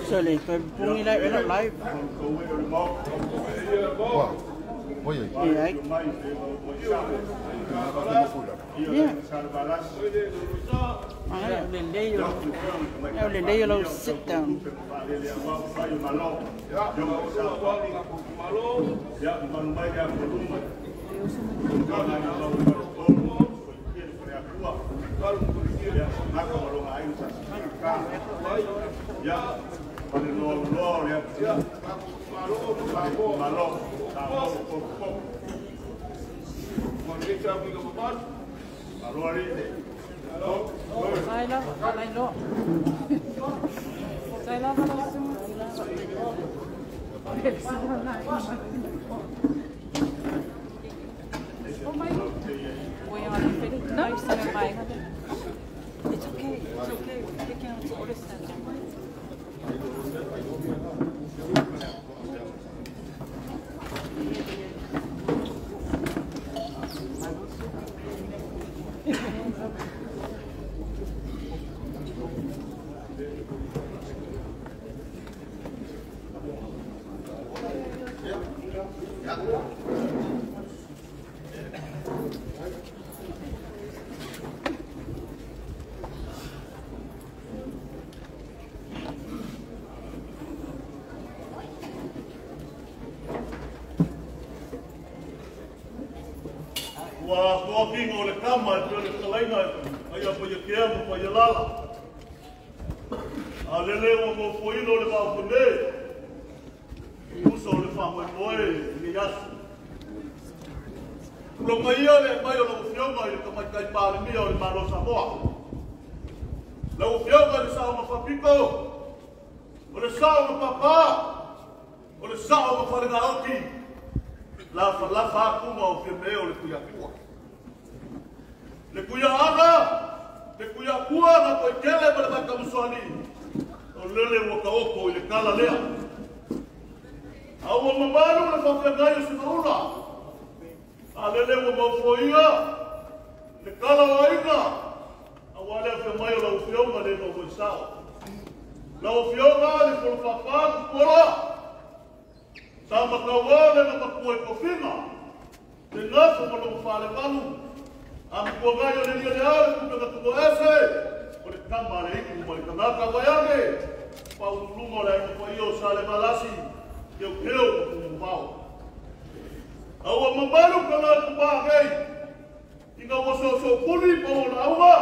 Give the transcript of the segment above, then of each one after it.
So le toe pugi lai ela live. Yeah. Yeah. Lelei o lau sit down. It's okay, it's okay. We're picking up the order center. Ua toafiga o le kama e pei o le fetalaiga ai a Paiakea ma Paialala. A lele ua maufoino le vaofane, usa o le faamoemoe i lenei aso. Tulaga ia le aumai o lau Afioga i le Tamaitai Palemia o le Malo o Samoa. Lau Afioga i le Sao Mafapiko, o le sao ma papa, o le sao ma falegaoti, lafalafa atu ma o fiamē o le Tuiatua. Le Tuiaaga, le Tuiatua na toetele ma le Vaitamusoani, o lele ua taoto i le tala lea. A ua mamalu le faafeagai o Sivaula, a lele ua maufoia le tala o aiga, aua le afio mai o lau Afioga le nofo'i sao. Lau Afioga le Folofapa Tupuola, sa matauā le na matua i tofiga, le gafo ma lou falevalu, a matua gai o le lia le ao le tupe na tupo ese, o le kama le iku ma le kanaka vaiage, paululuga o le aiga paia o Salevalasi, keokeo ma tumuvao. A ua mamalu ka latou pāgei, ina ua soosoo pa o lauga,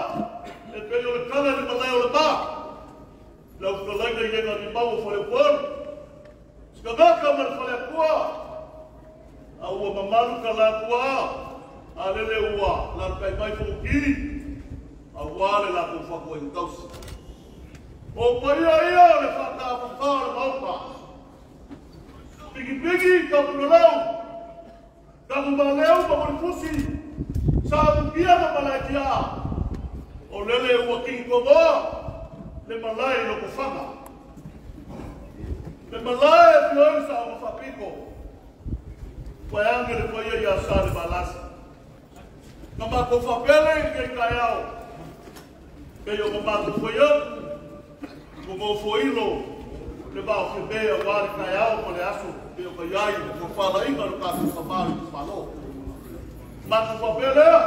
e pei o le kala i le malae o le mā, lau fetalaiga i lega limau o Faleupolu, sikagaka ma le Faleatua, a ua mamalu ka latua, a lele ua lalakai mai foutī, auā le latou fatuaiga tausi. O paia ia o le faatafafā o le maota, pigipigi tapulelau, tagumaleu ma mulifusi, sa mukia ma malaetia, o lele ua kigitogoa le malae i lotofaga. Le malae e fio ai le saoga faapito, paeage le paia ia Salevalasi. Na matou faapele i lenei taeao, pei o ma matou fai atu, ua maufoilo le vaofemē auā le taeao ma le aso pei o ka iai le tofalaiga o le tatou kamā o le itumalo. Matou faapea lea,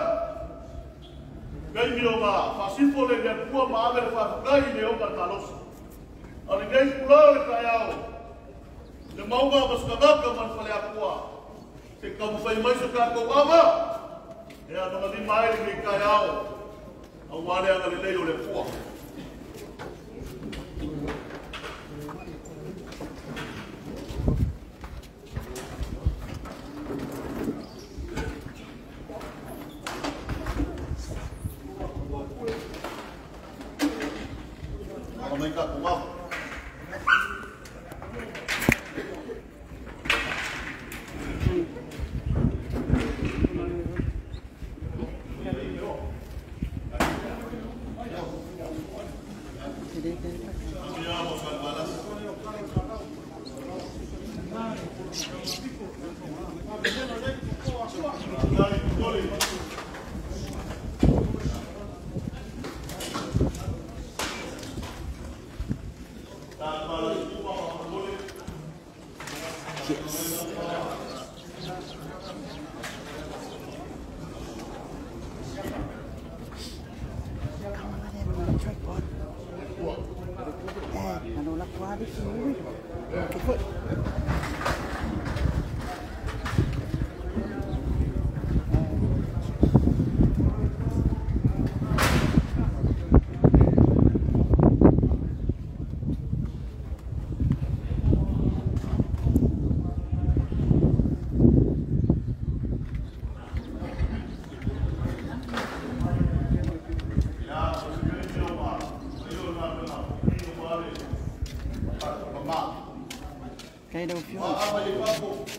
kaimi o ga faasifo le Atua ma ave le faafetai i le oga le malosi. A lenei pula o le taeao, le mauga ma sikagaka ma le Faleatua, se taumafai mai se tatou ava, e anogalima ai lenei taeao, auā le agalelei o le Atua. Mai tatou ava. Yes. Tripod. Eh, ano la kuali si Okay, Kaya daw fuel.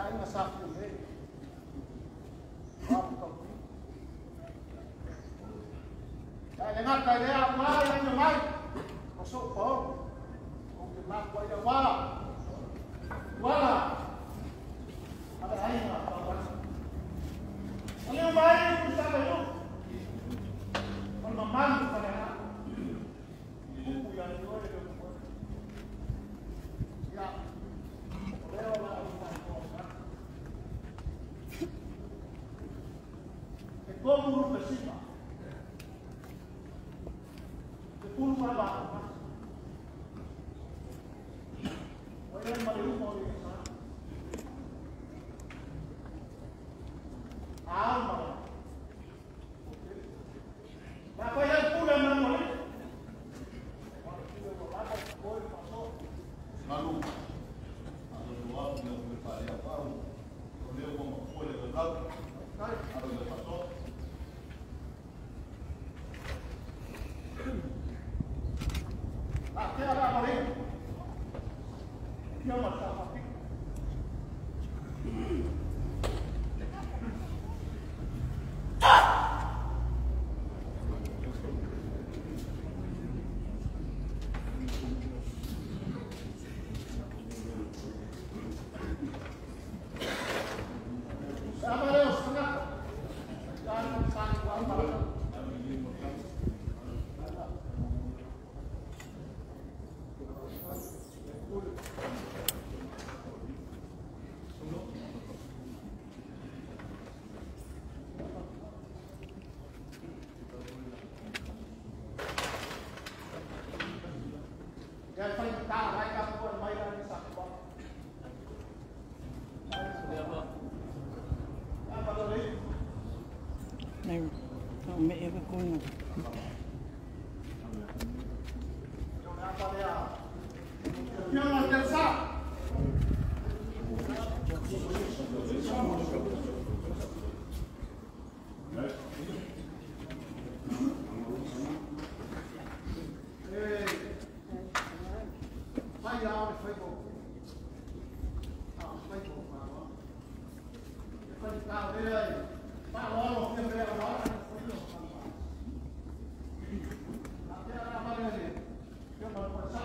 Aiga Sa Fiame. O a tau. Ia le gata i lea uā i laina mai. O so'u paolo. Ou te mafua ai auā. Tuala. A le aiga tauana. Maliu mai Tuisamaiu. O le mamalu o Faleaana. Upu ia te oe le leo. Ia. O lea o la au faafoa. E tolu lupe siva. Te pulu ma va. O ia ma le uma o le sa. Alma. Ma poi al pule ma mo le. Malu. Alo lua me o me pare a pau. O leo mo mo le lau. Alo le paso. A te ala mare. Ia ma sa fa. Sa mare o sanga. Sa sa wa ma. Ia fai ta lai ka ko mai la ni sa ko. Ia ma le. Nei, o me e ko. Fiona del Sa. Eh. Fai a le fai ko. Ah, fai ko ma. Fai ta le ai. Pa lo lo ke pe la. La te ala ma le. Fiona del Sa.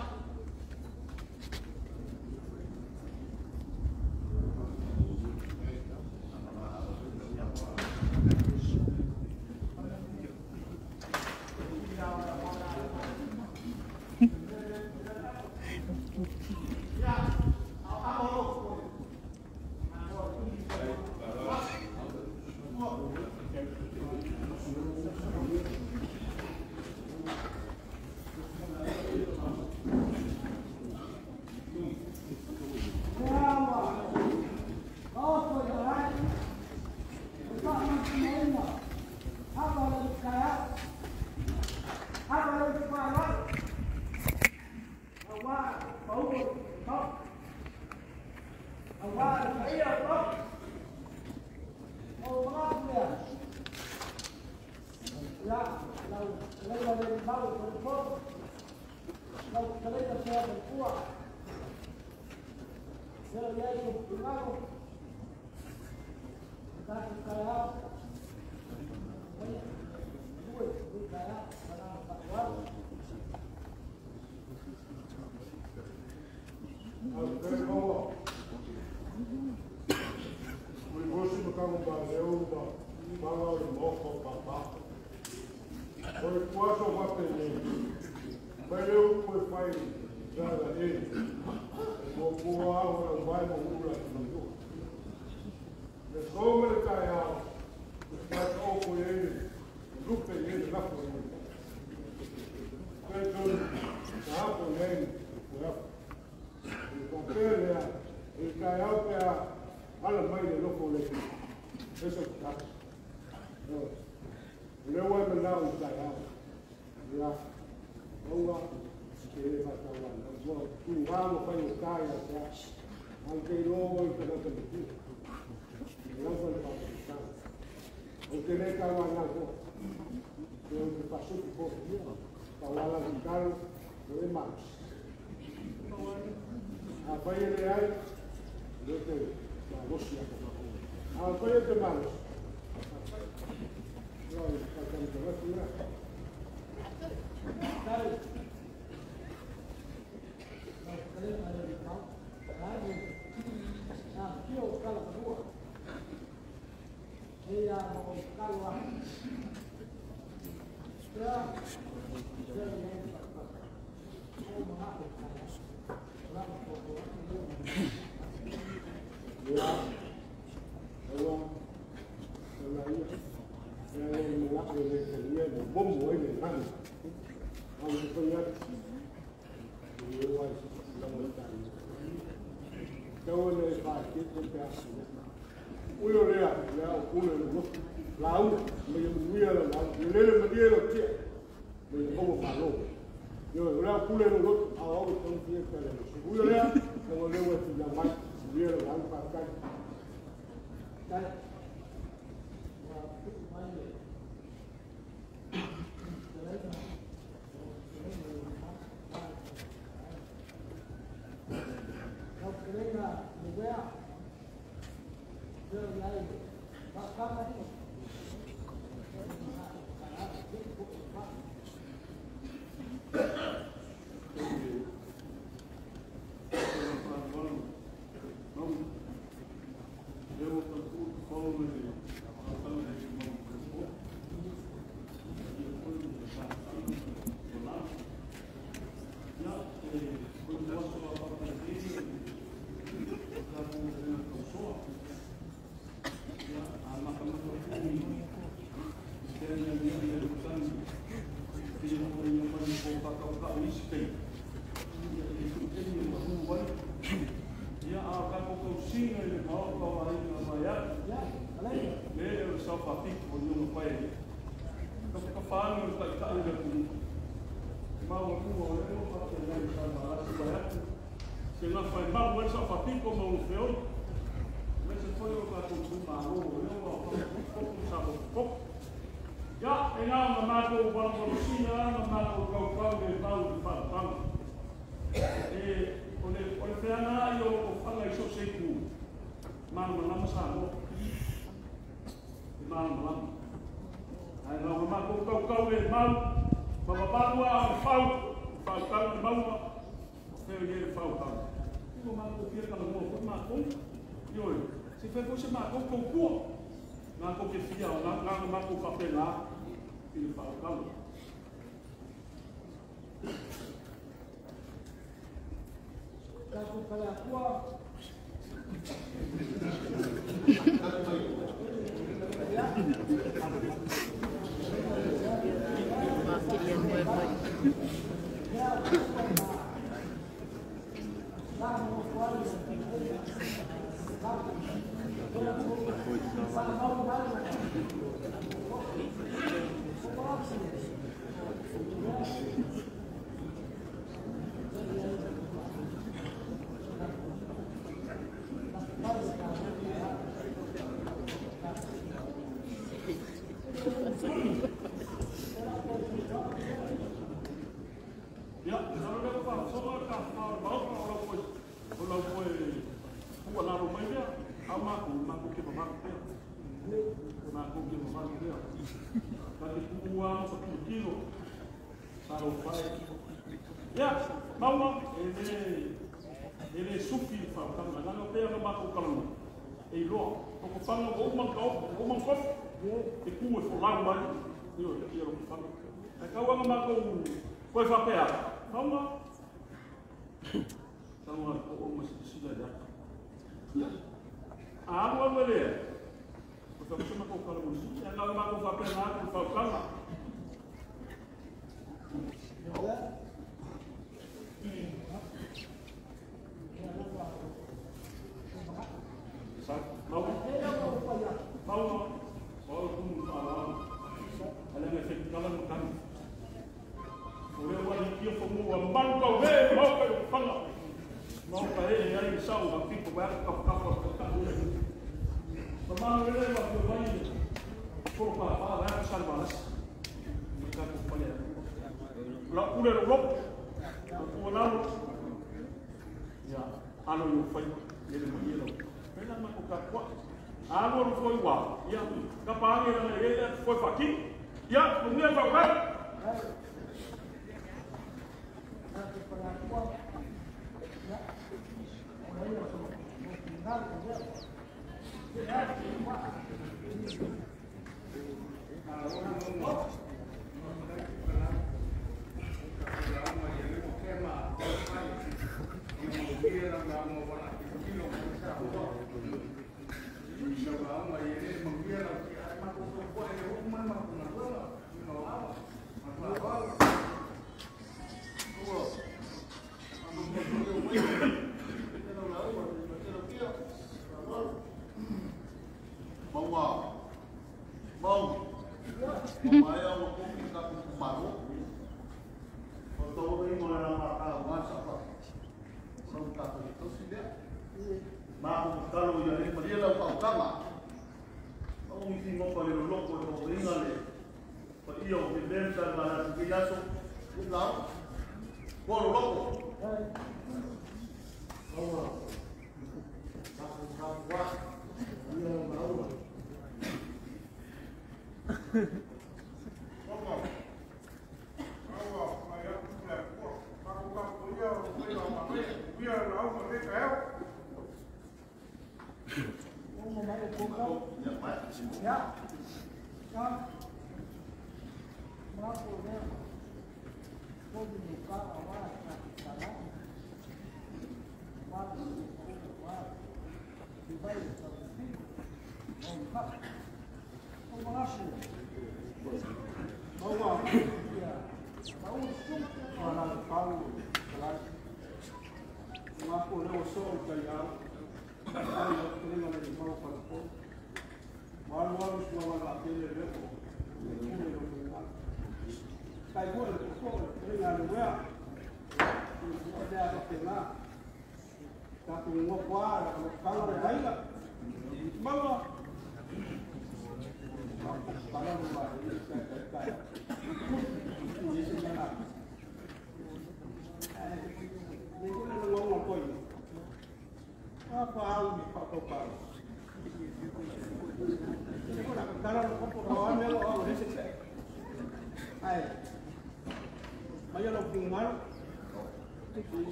malosi a a fai e te malosi. Alu foi wa. Ia, ka pa ngi na ye foi fa ki. Ia, mungia fa ka.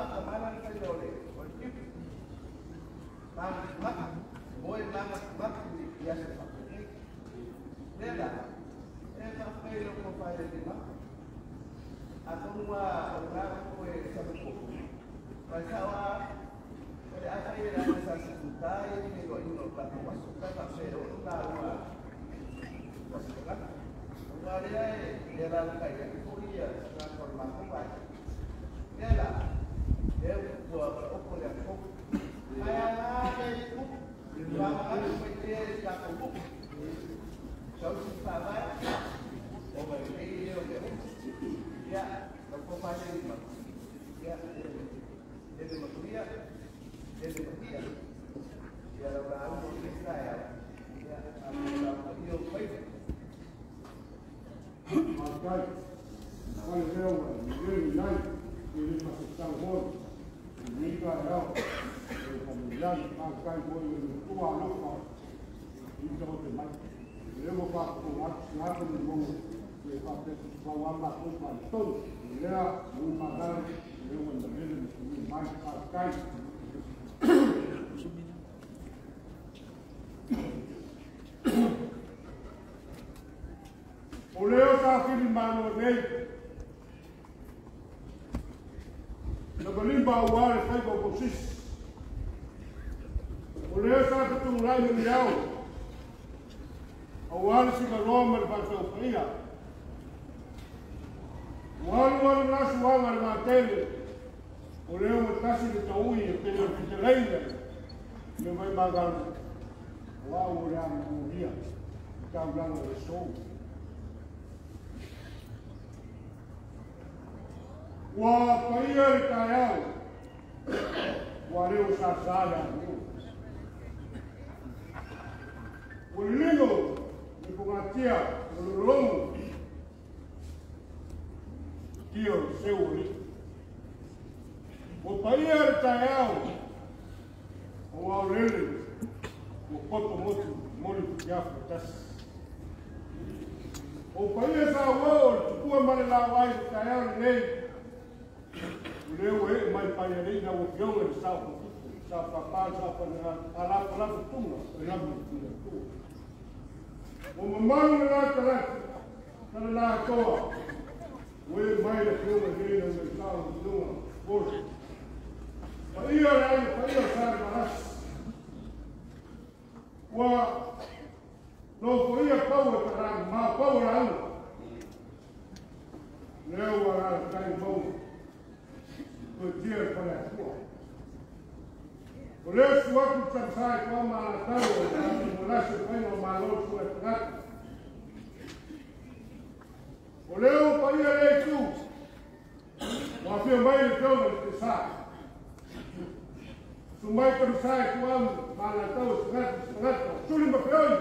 Tamana le fai o le pipi. Mama maka. Moe mama maka ia se fa. Le la. E fa fai lo ko fai le ma. A tonga o na ko e sa ko. Pa sa wa le a fai le sa sa tai ni lo ino pa ko waso ka ta se o na wa. Waso ka. Wa le e la ka ia ko ia sa ko ma ko pa. Le la. Le ko o ko le ko. Ai a le ku. Wa a ko te sa ko. Sau si pa va. O ba e o le. Ya, lo ko pa le ma. Ya. Le ma kuia. Le ma kuia. Ya la ra mo le sa ya. Ya, a la io pai. Makai. Wale leo wa ni nai ni ma se hol. Ni ka rao. E familiar makai mo ni tua no pa. Ni to te mai. Le mo pa ko a na ko ni mo e pa pe pa wa ma ko pa to. Le a mo ma ga le mo ni ni mai makai. O leo sa fili malo nei. Na balimba ua le fai ko sis. O leo sa tu rai ni au. O wale si ka roma le fa paia. Wale wale na suanga le matele. O leo mo tasi le taui e pele o fiteleina. Me vai magal. Wa o le amuria. Ka ulanga le sou. Ua paia le taeao, ua leo sa sa le anu. Ua liligo le pungatia o lolomu, tia o le seu o li. Ua paia le taeao, o au lele, ua poto motu moli futiafu tasi. O paia sa ua o le tupua ma le lawai le taeao lenei, leo e mai pai alei na o fionga le sao putupu, sao papa, sao panera, ala ala tunga, e lamu tira tu. O mamalu le la talati, kana la toa, o e mai le fionga nei na o sao tunga, bolo. Paia le ai, paia sa le marasi. Ua, no paia pau e taranga, ma pau la anu. Leo ala le tai mau. O dia para a tua. O leo suatu tamsai kua malatau o lasi whainga malo sua tagata. O leo paia le tu, o afia mai le fionga le te sa. Sumai tamsai kua malatau tagata tagata, suli ma feoi.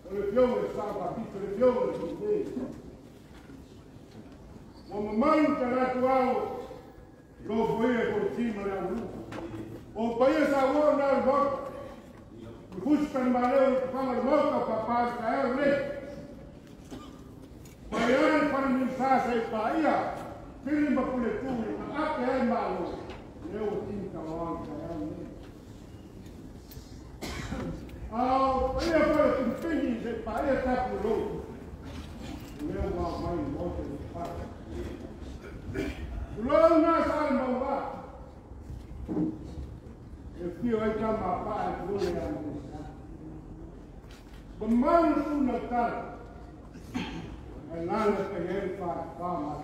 O le fionga le sa papito le fionga le te. O mamalu tagatu ao, lo foi e por cima le aulu. O paia sa ua na le moka. O husi tani maleo le tupanga le moka o papa le taeo le. Paia le pani sa sa i paia. Pili ma pule tu i ka ake ai malo. Leo tini ka wang taeo le. Au paia pale tumpingi se paia tapu lo. Leo wā mai mote le papa. Ulau na sa le maua. E fio ai ka mapa e kule a mo sa. Bamalu su na tala. E lana te heri pa pa ma.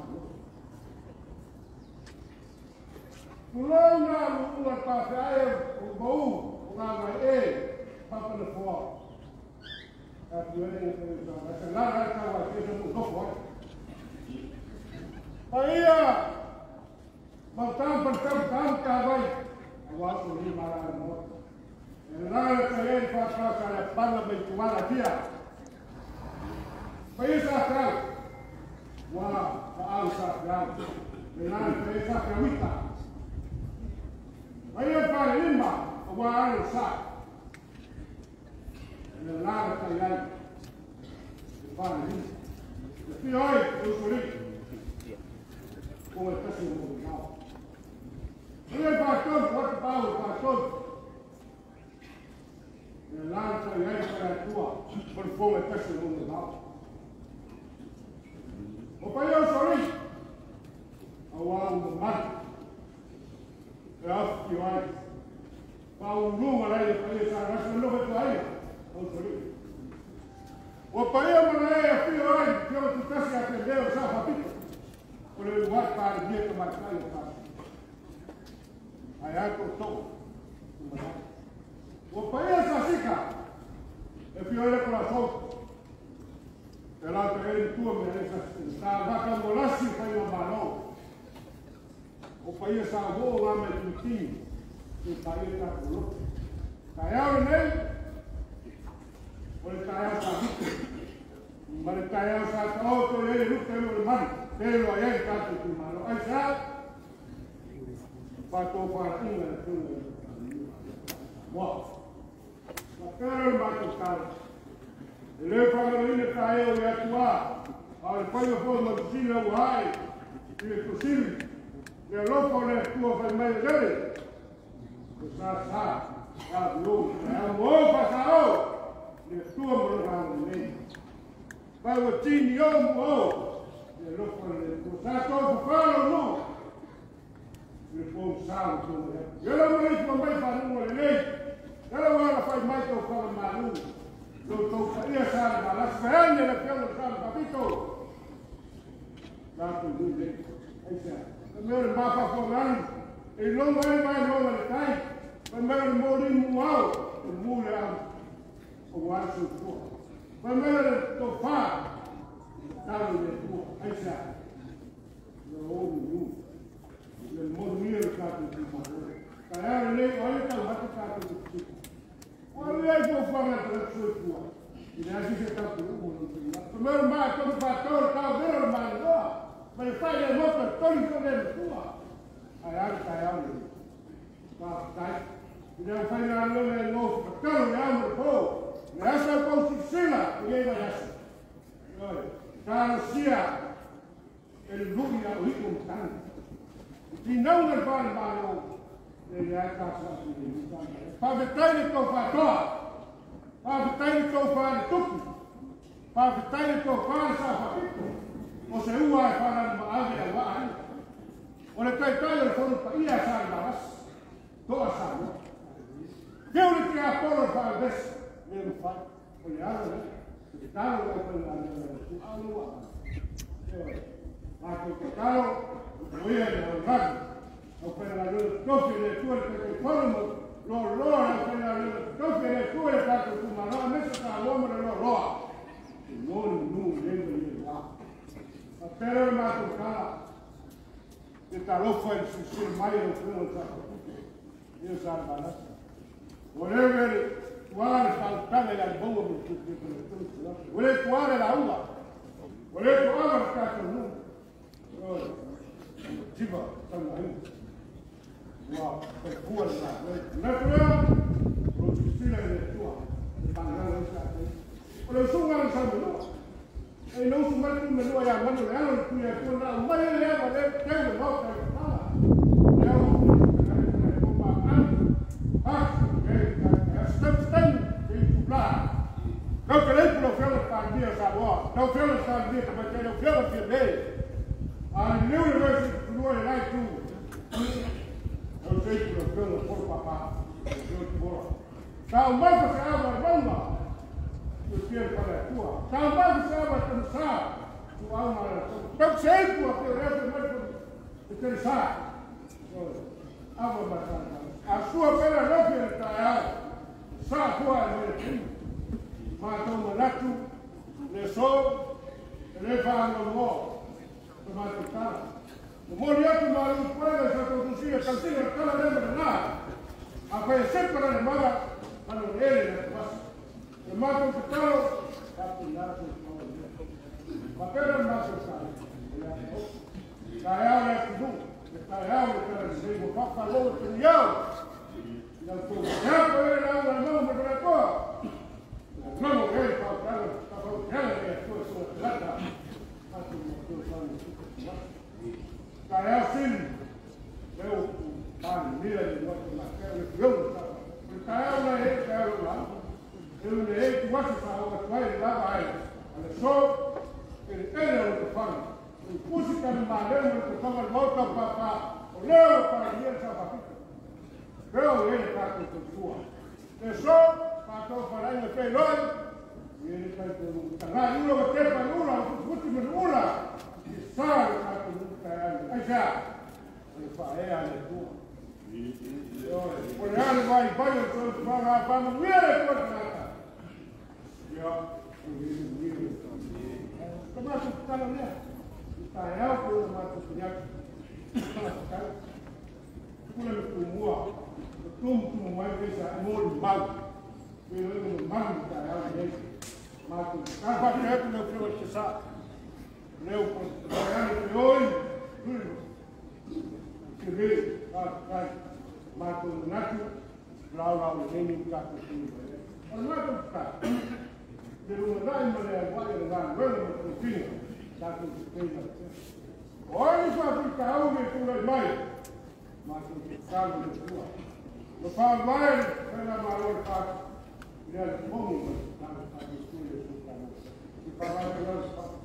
Ulau na lu ua pa fe ai o bau o ngā mai e papa le foa. A fio e e sa. A te lara ka wa ke sa mu kofo. Paia Maltam par tam tam ka vai awa o ni mara mo. E lana te heri pa pa sa le pala me tuala tia. Paia sa ka wa pa au sa ka. E lana te sa ka wita. Paia pa limba wa ale sa. E lana te ai. E pa limba. E fi ai o sori. Ko e tasi mo nao. Le pastor, what power, pastor. Le lanza i ai per la tua, per fuoco e pesce non lo dà. O pai o sori, au au mamalu, e afi o ai. Pauluga lai le paia sa rasa noho e tuaia, au sori. O paia mana e afi o ai, pio tutasi a te leo sa whapito. O le uat pare mia ka matai o pare. Ai ai ko tō. O paia sa sika, e fio ele corazón. E la te ele tua me ele sa sa vaka molasi fai o malo. O paia sa ho ngā me tuti, e paia ta kolo. Taeao nei, o le taeao sa hito. Ma le taeao sa taoto e ele luka e o le manu. Te loa iai tātou tu malo. Ai sa, whātō whārainga le tūnga i Moa. Ma pera le mātou tāra. E le whangaro taeo i atua. A le whainga fō matusina ua hae. I le tusili. Le alofa o le atua whai mai lele. O sa sa. Ka lu. E au mo whasa o. Le atua mo le nei. Pai o tini o mo o. Le alofa o le atua. Sa tō whakalo no. Le pō sa o tō mea. Ia la mai tua mai whanunga le nei. Ia la wala whai mai tō whanga malu. Lo tō whaia sa le malasi. Whaane le pionga sa le papito. Tātou nui nei. Ai sa. Ka mea le mawhawhangani. E longa e mai longa le tai. Ka mea le mōri muau. O mū le au. O wāsu tua. Ka mea le tō whā. Tāu le tua. Ai sa. Le ōru nui. Le modu ia le tātou ki mahoro. Ka ea le o ai tau hata tātou ki tika. O le ai fō whanga te ratu e tua. I le asi se tātou umu no te ua. Ka mea maa tonu whātau le tāu vera le mai loa. Ma le whai le moto tonu tonu le tua. Ai au tai au le. Ka tai. I le whai ngā lona e ngō whakataro le au mo pō. Le asa au pau sisila i ei mai asa. Tāro sia e le luki au hiku mtanga. Tinau le whare malo, le le ai tāsa i le mutanga. Pāwhetai le tō whātoa, pāwhetai le tō whare tupu, pāwhetai le tō whare sa whapito, o se ua e whanani maave au waa ai. O le taitai o le whonu paia sa i maras, toa sa loa. Keu le te apolo le whare vesi, le mawhai, o le alo le, te talo le au whai le tu alo waa. Mātou te talo, o ia le au ragi, au whai la leo tofi le tua le te whanu loa loa le whai la leo tofi le tua le tātou tu maloa, mesa tā loa le loa loa. Te noni nu lenga i le wā. A pera le mātou tala, te talofa i sisir mai o whenua tātou pute, ia sa le malasa. O leo vere, tuare whautanga i ai maua mo te te te te. O leo tuare la ua, o leo tuare le tātou nu. Jiva, tanga hinu. Ua, te kua le tā. Natu ea, o sisila i le tua, te panganga i sa te. O le usunga le sa melua. E no usu mai tu melua ia manu le alo le tuia tua nā mai le ava le teu le mau kai pala. Le au le o pa anu. Pasu, e step step, e tu la. Kau te leipu lau fianga te tāngia sa loa. Lau fianga te tāngia te mai lau fianga te nei. A le leu le vesi tulua le lai tu. Lau seipu lau fianga poro papa. Lau te poro. Tau mai pa se awa maunga. Tu tia le pala tua. Tau mai pa se awa tanu sa. Tu au mara. Tau seipu a peo reo te mai te tere sa. Awa matana. A sua pera lofi le tae au. Sa kua e mele tini. Mātou manatu, le so, le whaanga mō, te mātou tala. O mōri atu māru puega sa tō tusia, tausina, tala le mana nā. A whai separa le mara, mana o ele na te wasa. Te mātou te talo, tātou nātou te maua mea. Mapera le mātou tala, e au le atu nuu, e tae au le tala le nei, mo whawhaloa te niau. I lau tō kāpa e lau la mau ma te toa. Namo e whakatala, whakatala e tua tua te lata. Atu mo tua tau i tuka te wasa. Tae au sini, leo u tāni ma le tofaga le maota o papa, o leo o palemia le Sao Faapito. Peo e le tatou tautua. Le so, tatou falaina feiloi, e le tatou tagai ula wa tepa i ula, o futufutu ma le ula, i sa le tatou nu'u taeao. Aisea? O le faaea a le Atua. O le a le vaivai o le soifuaga a faamanuia le Atua i le tagata. Ia, o le manuia. O le matou tatalo lea, i taeao po o matou faiatu. Faafetai. Pule ma tumua, o tumutumu mai le sa mo le mau. E le mo malu i taeao lenei. Matou tatalo faapea atu lau Afioga i le Sasaa. Leo po le oi, tuli. Tele, faafetai. Matou manatu, laulau lenei ni tatou tuli mai. O le matou tatalo, le lumanai ma le aluai o le galuega ma le tofiga, tatou te pei. O ai faafitauli e tulai mai, matou tatalo i le Atua. Ma faavae le faigamalo le fatu, i le alatogi ma le tatalo faatuatua i le Atua taua. I faavae mai le fatu.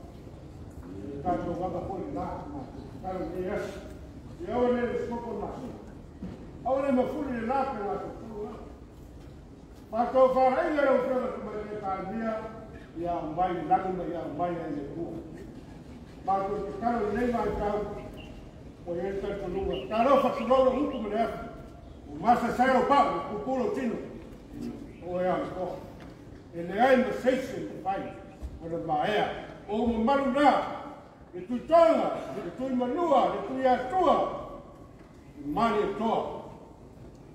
Le tatou vaga foi le la, matou tatalo i lenei aso. Ia aua ne i le soko o le masina. Aua ne i mafuli le la pe matou tolu la. Matou faalaina lau Afioga Tamaitai Palemia, ia aumai i lagi ma ia aumai ai le Atua. Matou tatalo i lenei vaitau, ua i ai le talitonuga. Talofa tulou lou upu ma le afi. Ua masaesae lou pau, ua pupu lou tino. O oe anapoa. E leai ma se isi e mafai ona maea. O ou mamalu na, le Tuitoga, le Tuimanua, le Tuiatua, le Malietoa,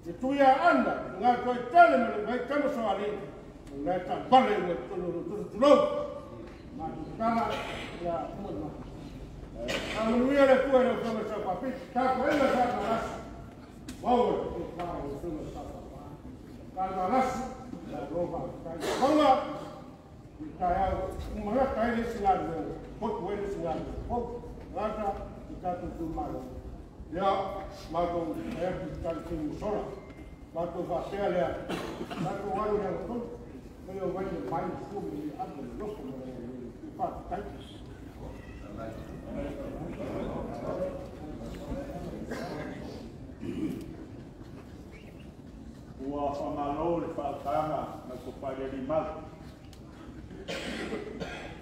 le Tuiaana, le Gatoaitele ma le Vaitamasoalii, o la e taavale i totonu o lou toto tulou. Matou tatala, ia uma i matou. Faamanuia le Atua i lau Afioga i le Sao Faapito, tapuaiga sa malasi, maua le tofa o lau Afioga i le Sao Faapito. Sa malasi, malo faafetai. Maua i le taeao, umalata ai le isi galuega, potu ai le isi galuega fou, gata i tatou itumalo. Ia, matou fai atu i tali ua sola. Matou faapea lea, tatou alu i le agatonu, mai o mai le mai le fua ma le ava le lofo ma le faafetai. Ua whamalo le whaataga na ko paere mau.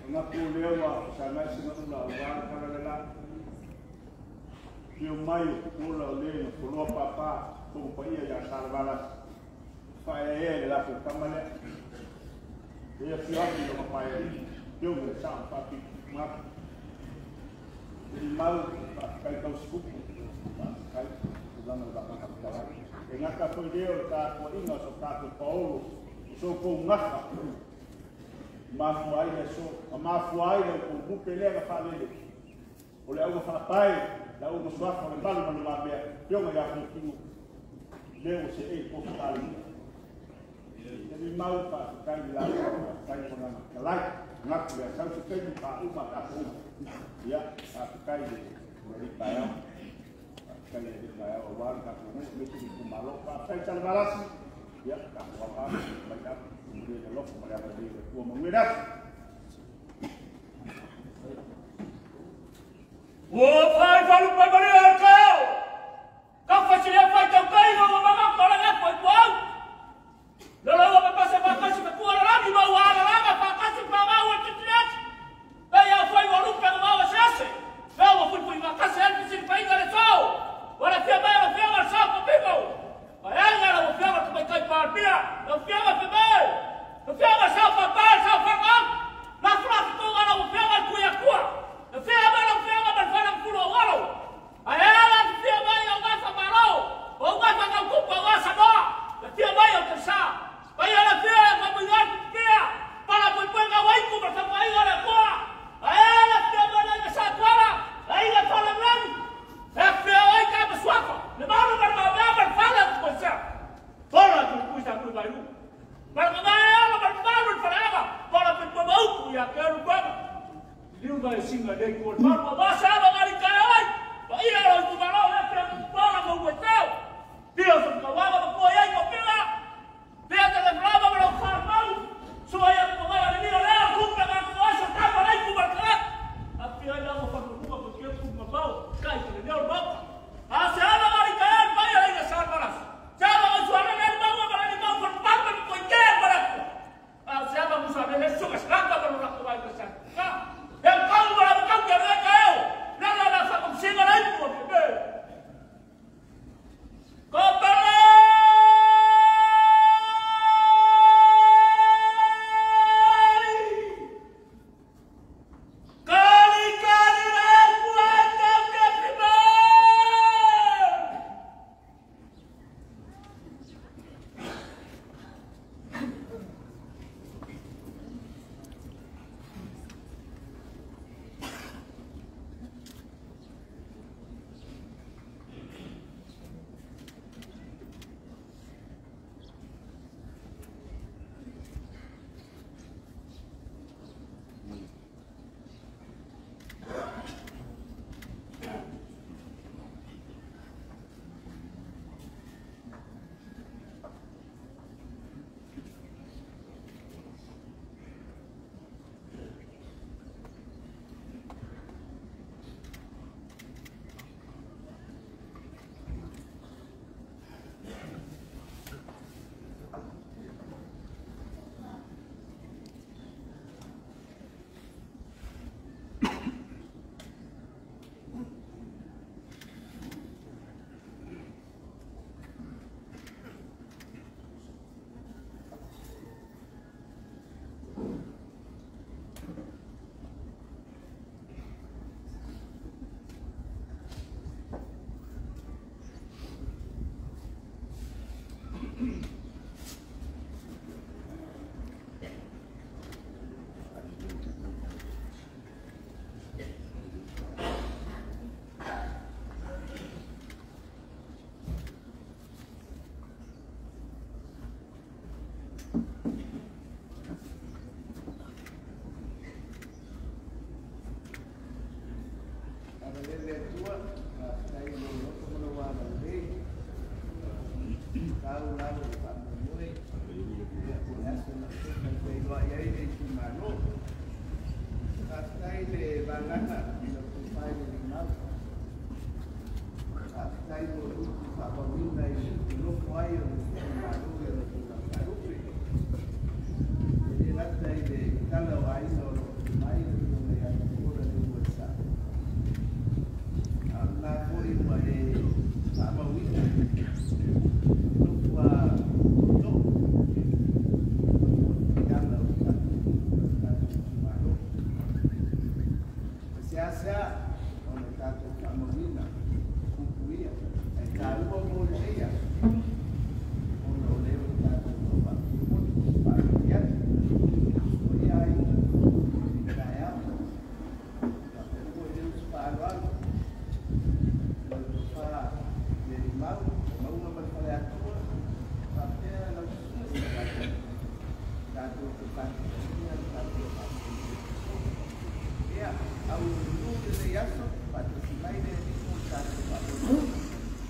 Nga ku lewa sa nai singa ula wa kala le la. Pio mai ula o le na koloa papa ko pa ia ya salvala. Fa e e le la ko kamale. E fio atu lo pa e. Pio me sa pa pi ma. I mau kai kau skupu. Kai lana o la ka. E ngaka foi leo le tātua inga o so tātou paolo, o so kou ngafa. Mafua ai le so, a mafua ai le kou bupe lea ka whaalele. O le auga whaapai, la auga suafa o le malu ma le mabea, pionga ia kōkino, leo se e po whakaale mua. Te mi mau whaakai ni lau, whaakai mo nana kalai, ngaku lea sau se kaimi wha uma ka uma. Ia, whaakai le le taeao. Kai le taeao o wā ka kō me te ku malo whaakai tala malasi. Ia, ka kō wā mai ka le le lofo ma le ava le tua manguera. Ua whai whalu pai mari o kao. Ka whasilia whai tau kai ngā mama kora ngā poi puau. Lolo ua pepase whakasi me kua rangi ma ua ala ranga whakasi pa ngā ua titirat. Pei au whai wa lupe ngā maua se ase. Pei ua fui fui whakasi elfi sini painga le tau. Wala fia mai la fia sa pa pingo. Ai la fia ma mai kai pa pia. La fia ma mai. La fia ma sa pa pa sa pa ka. La fla ko la fia ma ku ya ku. La fia ma la fia ma fa la ku lo walo. Ai lalo le faamoemoe ia po o le aso na taumafailoa'i ai le itumālo. Faafetai le vagana i lau tofa i le limau. Faafetai mo le upu faamauina i le nofo ai o le itumālo i ona tulaga faalupe. E lē gata i le tala o aiga o loo mai le afioga ia Tupuola Leuluaisa'o, a o lena fo'i ua e faamauina le nofo a tootoo tala o le tatou nuu ma le tatou itumalo. E seasea ona tatou faamauina upu ia, ae taua mo lenei aso ona o lea ua tatou taufaafomoli faafiti atu o ia aiga i taeao. Faapea foi le uso faaaloalo lau tofa le Limau Mauga ma le Faleatua, faapea lau susuga Savaii, tatou te faatutasia le tatou faamoemoe. Ia auiliulu lenei aso faatasi mai le Alii mo le tatou faamoemoe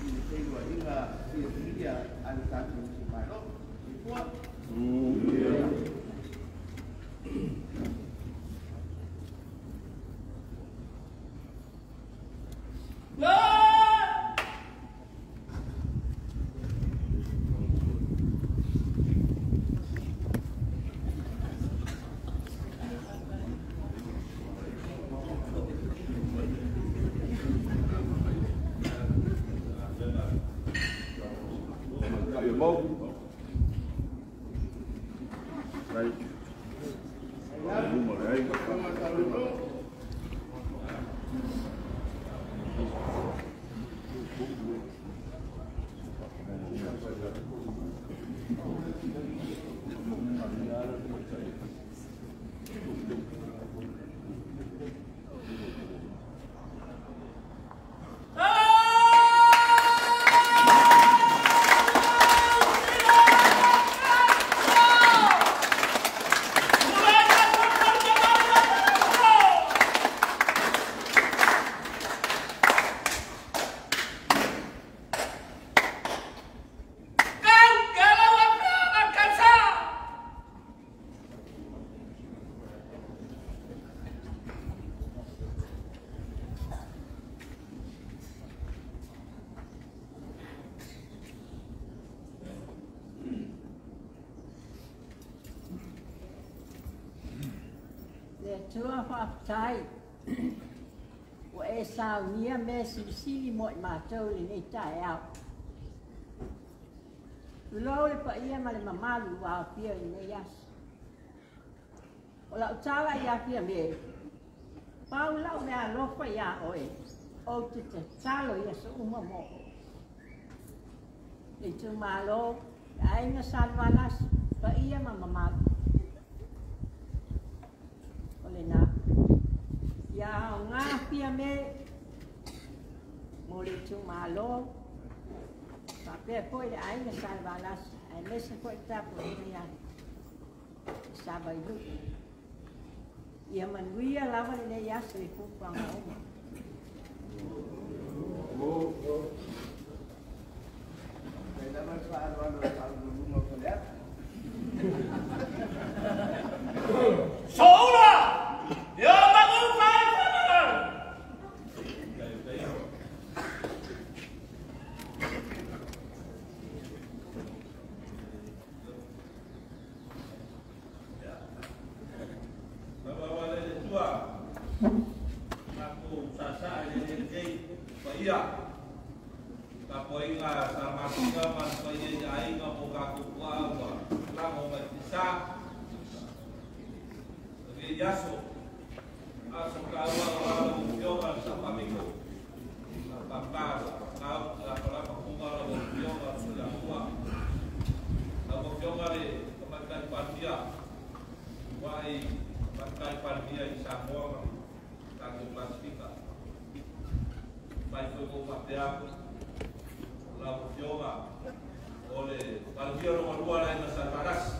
i le feiloaiga fiafia a le tatou itumalo. Soifua. Le Atua faafetai ua e saunia mea silisili mo i matou lenei taeao. Tulou le paia ma le mamalu ua aofia i lenei aso. O lau tala ia Fiame, pau lau mea alofa iā oe, ou te tatalo i aso uma mo oe. Le itumalo, le aiga Salevalasi, paia ma mamalu. O lena. Ia aoga Fiame mo le itumalo, faapea foi le aiga Salevalasi, aemaise foi le tapuaiga ia Savailuu. Ia manuia lava lenei aso i fuafuaga uma. Faafetai lava le faaaloalo i le faauluuluga o Faleata. Soula! Ia magu fai fai! Tapuaiga sa masiga ma le paia i aiga mo tatou tuaa ua lago mai te sa. Lenei aso, aso taua aua lau Afioga le Sao Faapito, Sao Papa, Sao Pakau, Lapalapa Kuga lau Afioga le Tuiatua, lau Afioga le Tamaitai Palemia, Tuai Tamaitai Palemia i Samoa ma le tatou Pasefika. Mai foi ua faapea atu lau Afioga o le Palemia lona lua le aiga Salevalasi.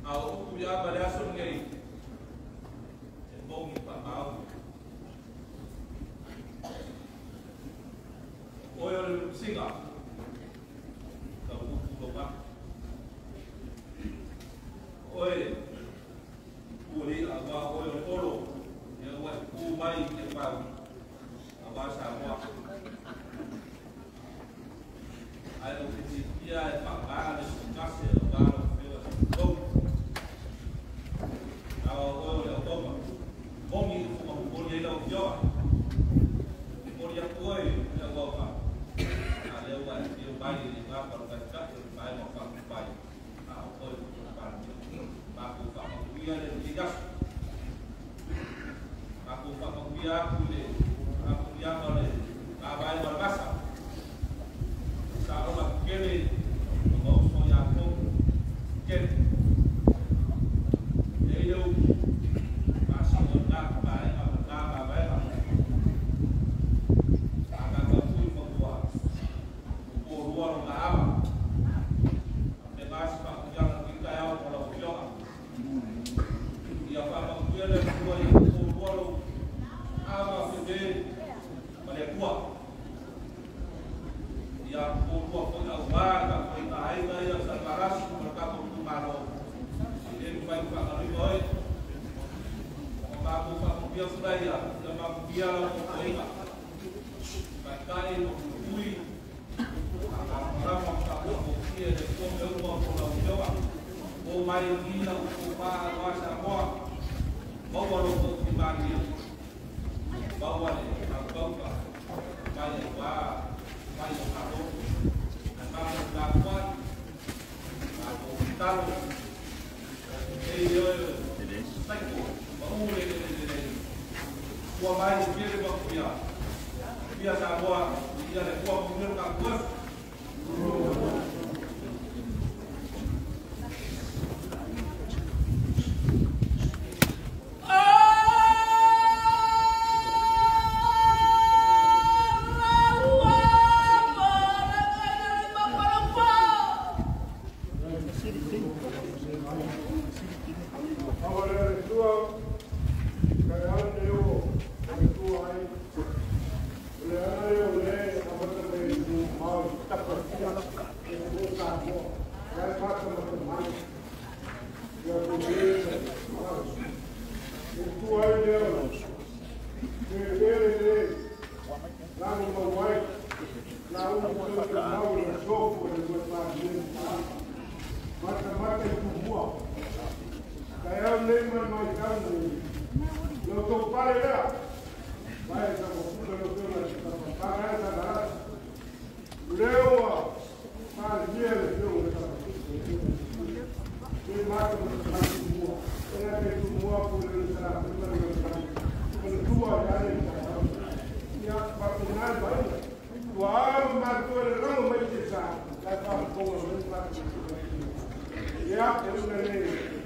A o upu ia ma le aso lenei e moni faamaoni. Oe o le Lupisiga, Aua Samoa. Ai o te tia e whakaa le sukase o wā lau afioga sa tou. A o oe o le automa. Momi i funga pupoli ai lau afioga. Pupoli atu oe le au au A lea ua e fio mai i le ngā paru taitai o le vaega o Faaupufai. A o oe o le Palemia. Matou faamanuia le lenei aso. Matou faamanuia atu i le faamanuiaga o le mavaega o le vasa. Saoga tetele o mauso ia tou tetele. E i le upu, faasino i lena vaega ma lena mavaega. A tatou fui fanua, ua lua lona ava. Faapena se faamanuiaga i lenei taeao mo lau Afioga. Ia faamanuia le Atua ia toalua lou ava febe ma le Atua. Ia toalua foi aua le tapuaiga a aiga ia o Salevalasi ma le tatou itumalo. E le mafai ona faagaloina oe. O matou faamanuia atu ia, ia manuia lau tapuaiga. Taitai ma puipui, faamalamalama ma faataugofie le Atua mea uma mo lau Afioga. O mai i lau tofa aua Samoa, maua lo outou fimalie, maua le faupaupa mai aua mai o Malo. Ae matou tapuai, matou tatalo, ei oe saiko, pau le tua mai e tele manuia. Ia Samoa, ia le Atua manuia le tatou aso. Awa le le tua, ka ala le o, le tua ai. O le ala le o le, amata le tu mau tapa tia, e o sa mo, ya mata mata mai. Ya ko le, o tua ai le o, le le le, la mo mo wai, la u tu te mau le sofu le mo pa le. Mata mata i tu mua. Ka au nei mai mai tau nei. Lo tau pale lea. Vai sa mo puta lo teu la sa pa pa sa la. Leo pa le le teu le sa. Ke mata mo sa tu mua. Era ke tu mua pu le sa la pu le sa. Ko le tua ya le sa. Ya pa ku na ba. Tua ma tu le rango mai te sa. La pa ko le pa. Ya, e una le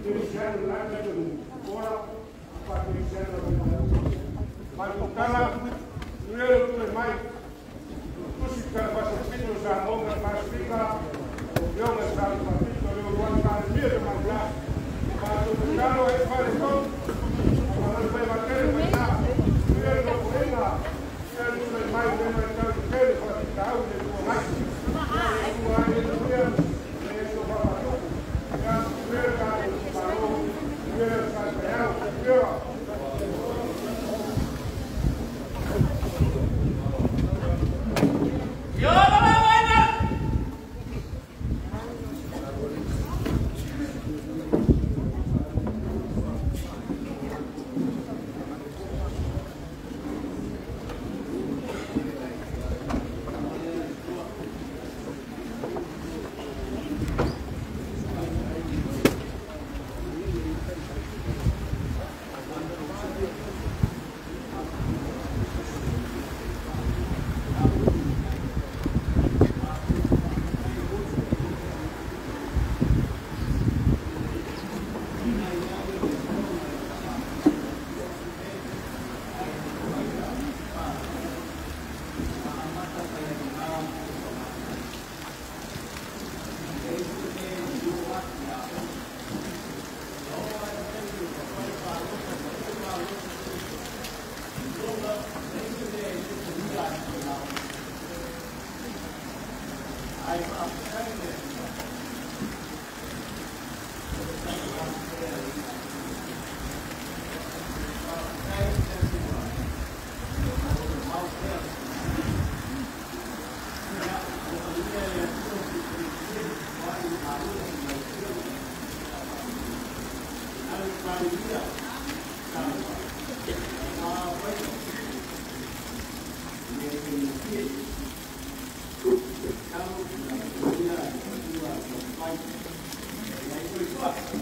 dirigendo lá na ora pa dirigendo mai tala leo tu le mai tu si ka pa se pito sa monga pa spika o yo me sa pa pito le luan pa mi de ma pa tu talo e pa le ko pa le pa ma kere pa na leo no poena leo tu le mai le mai ta kere pa ta u le tu mai tu ai le tu le so pa pa tu ya leo ka pa lo leo sa ta ya Yo la la la. Oh,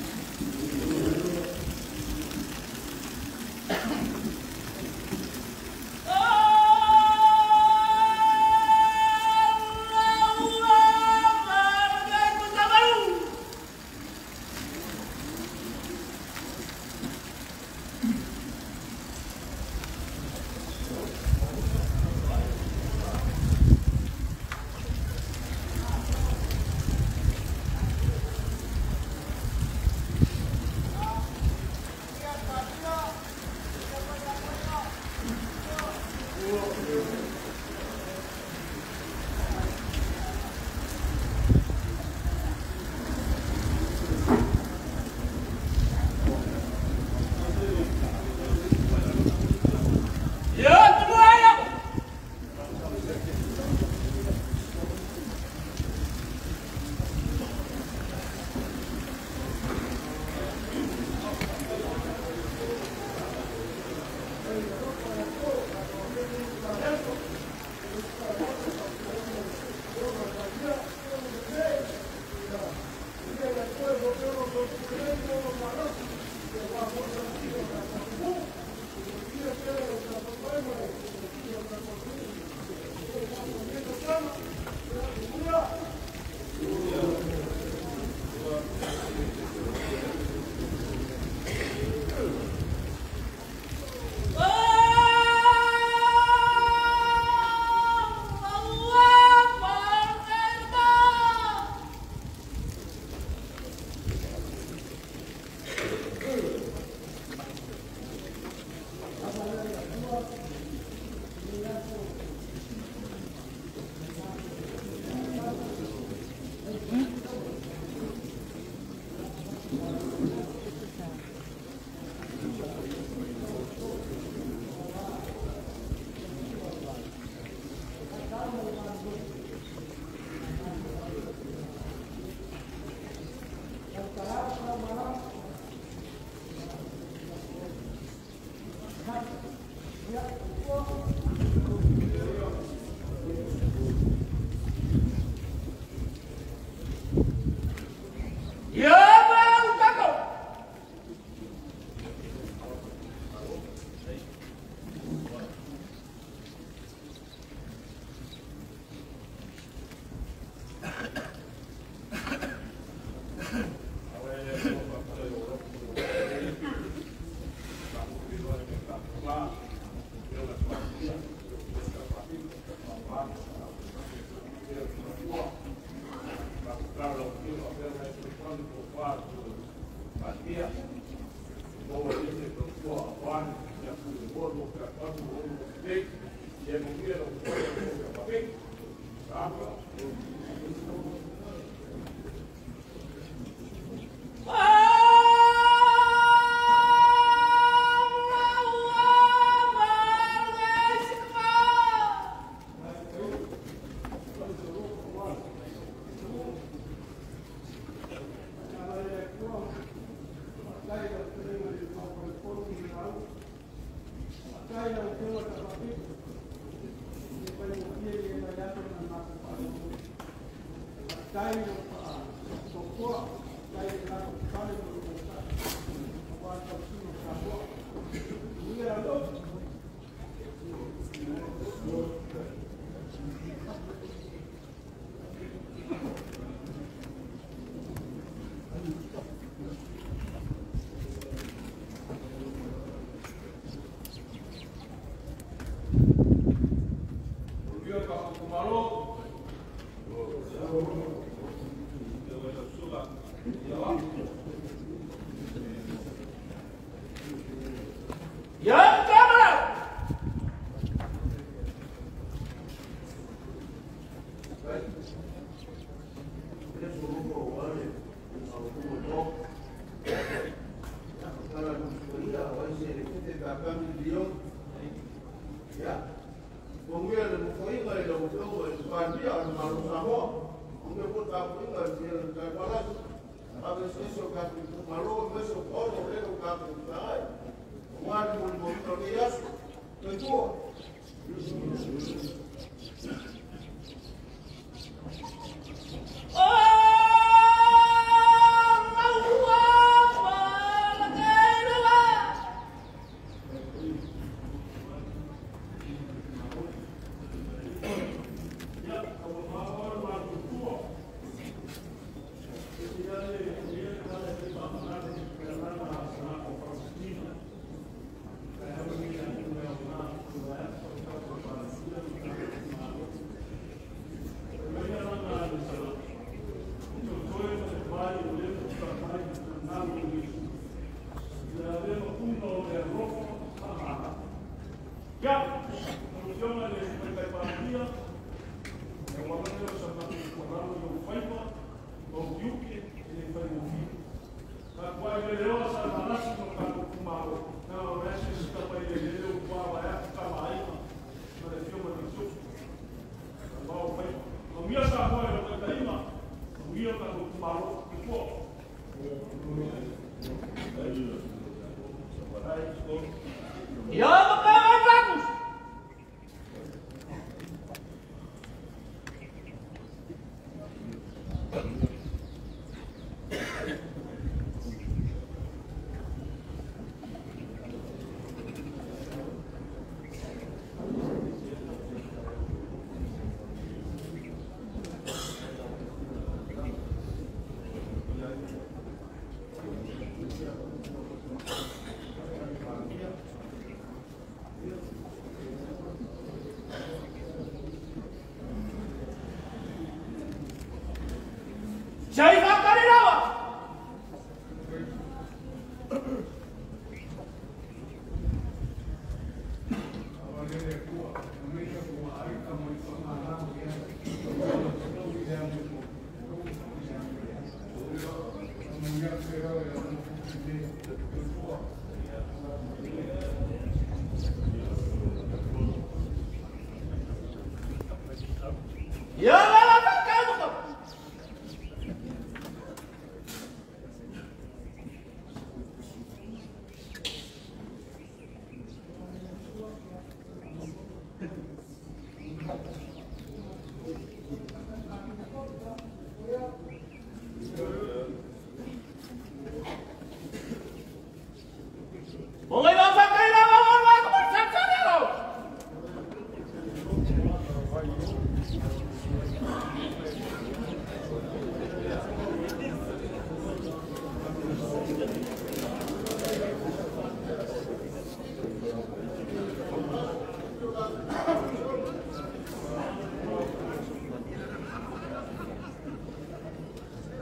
Ia la la ka ka. O ngai va kai la va va ko sa sa la.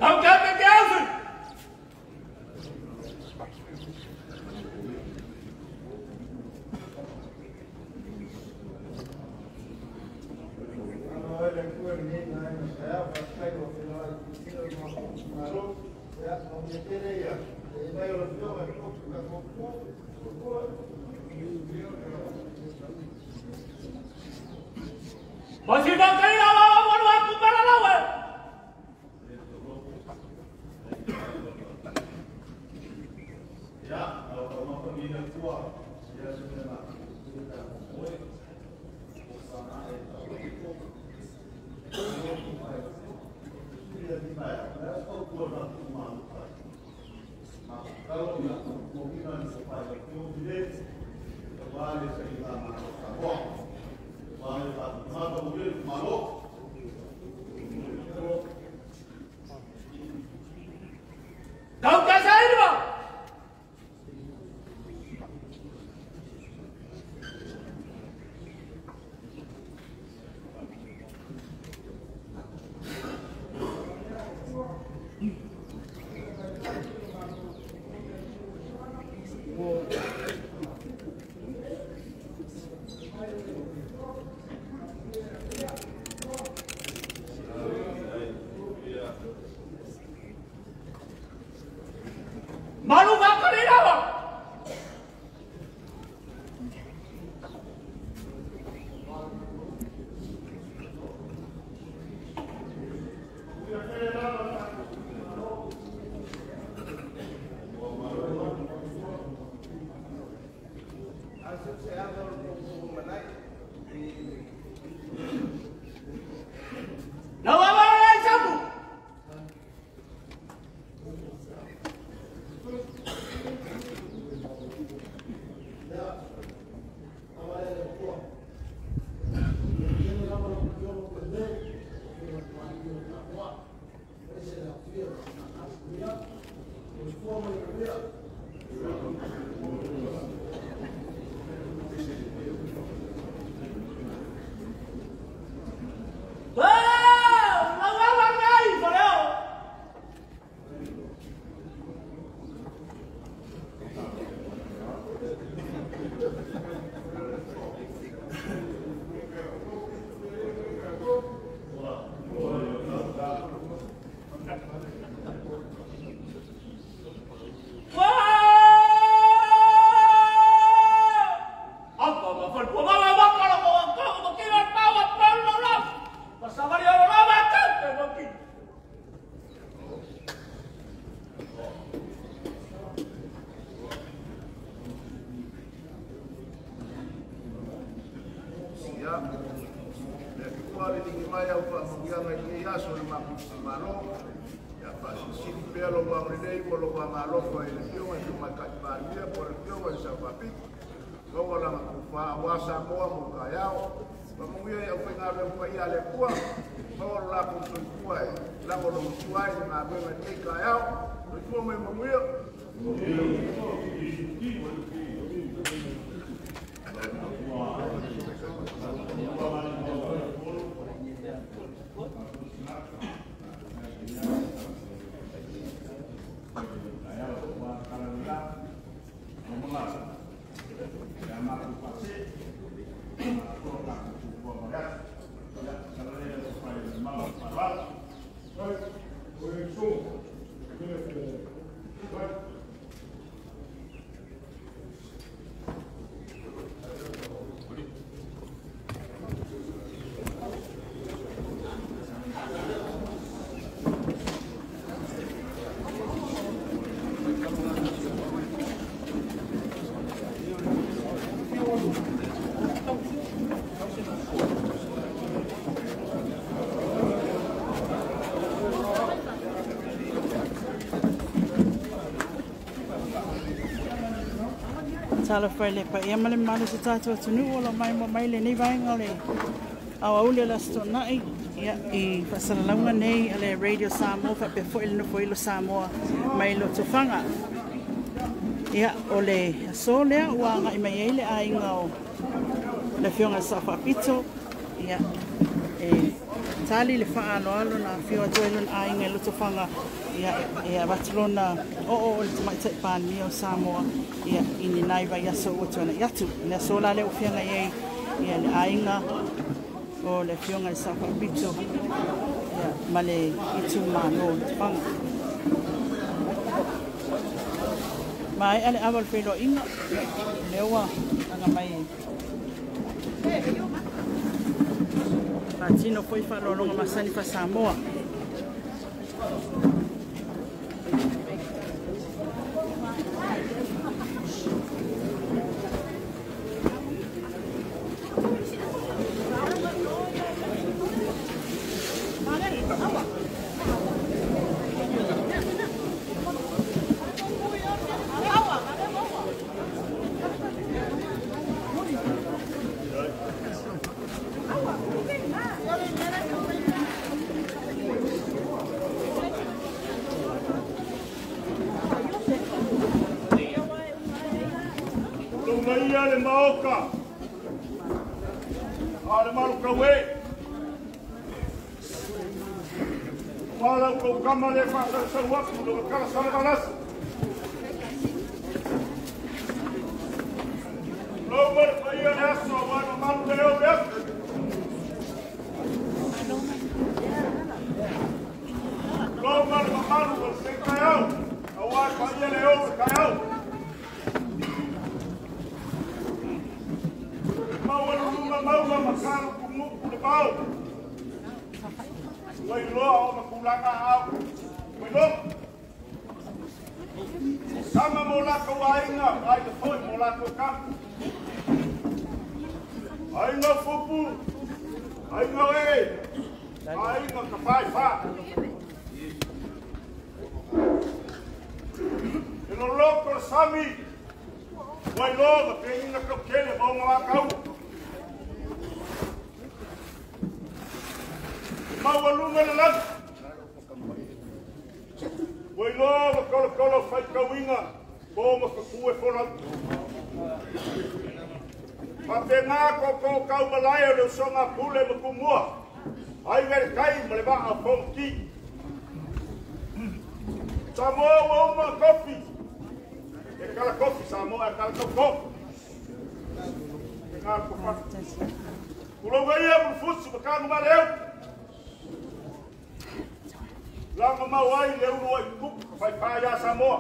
Au ka te ke au. Masih dah kali lah, walau aku malah lawan. Ya, kalau mau pergi ke tua, ya sudah. Kau kasih ini bang. Malu bakal ini apa? Talofa i le paia ma le mamalu o si o tatou atunuu o lo o maimoa mai lenei vaega o le aoauli o le Aso Toonai ia, i faasalalauga nei a le Radio Samoa faapea foi le Nofoilo Samoa mai Lotofaga. Ia, o le aso lea ua agai mai ai le aiga o le Afioga i le Sao Faapito, ia, e tali le faaaloalo na afio atu ai lona aiga i Lotofaga, ia, e avatu lona oo o le Tamaitai Palemia o Samoa, ia, i ni nai vaiaso ua tuanai atu. O le aso la lea ua feagai ai, ia, le aiga o le Afioga i le Sao Faapito, ia, ma le itumalo o Lotofaga. Maea le ava o le feiloaiga, lea ua aga mai faatino foi faaaloaloga masani faa-Samoa. Ia le maoka a le malu e. Wala ko kama le whaasau atu lo kala sala balasi. Lo ma le paia le aso wa ma malu le o le aso. Lo ma le mamalu o se kaiau. Awa paia le o le kaiau. Maua lunga maua makalu kumuku le pau. Wai loa o makulanga au. Wai loa. Sama mo lako ainga, ai te foi mo lako kapu. Ainga fupu, ainga e, ainga ka whai wha. E lo loko le sami, wai loa ma te ina kau kele mo ngā kau. Maua lunga le lagi. Wai loa ma kolo kolo whai kauinga, ko ma whakue folau. Pape ngā ko ko kau malaya le usonga pule ma kumua. Ai vere kai ma le waa pongki. Samoa ua uma le kofi. E kala kofi, Samoa e kala koko. E ngā ko whaka. Kulonga ia mulufusi ma kanu ma leu. Langa mau ai le ulu ai kupu ka whai pā ia Samoa.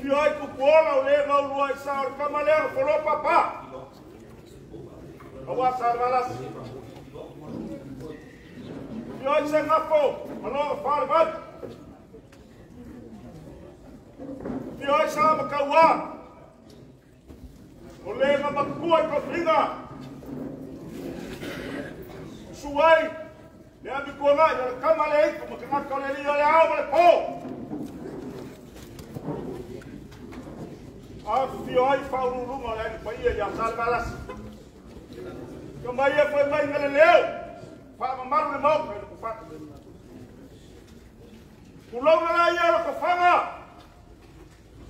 Whio ai kupu ola o le ngaulu ai sa o le kama lea o folo papa. Awa sa le. Whio ai se ngafo, maloga whare mai. Whio ai sa makaua. O le nga makua i kofringa. Suai, le ami kuanga, le kama le eiku, makangaka o le lia le ao ma le pō. A fio ai whaururunga o le ani paia ia sa le malasi. Ka mai e whai mai ngale leo, wha mamalu le mauka i le kufaka. Kulauna la ia o le kufanga,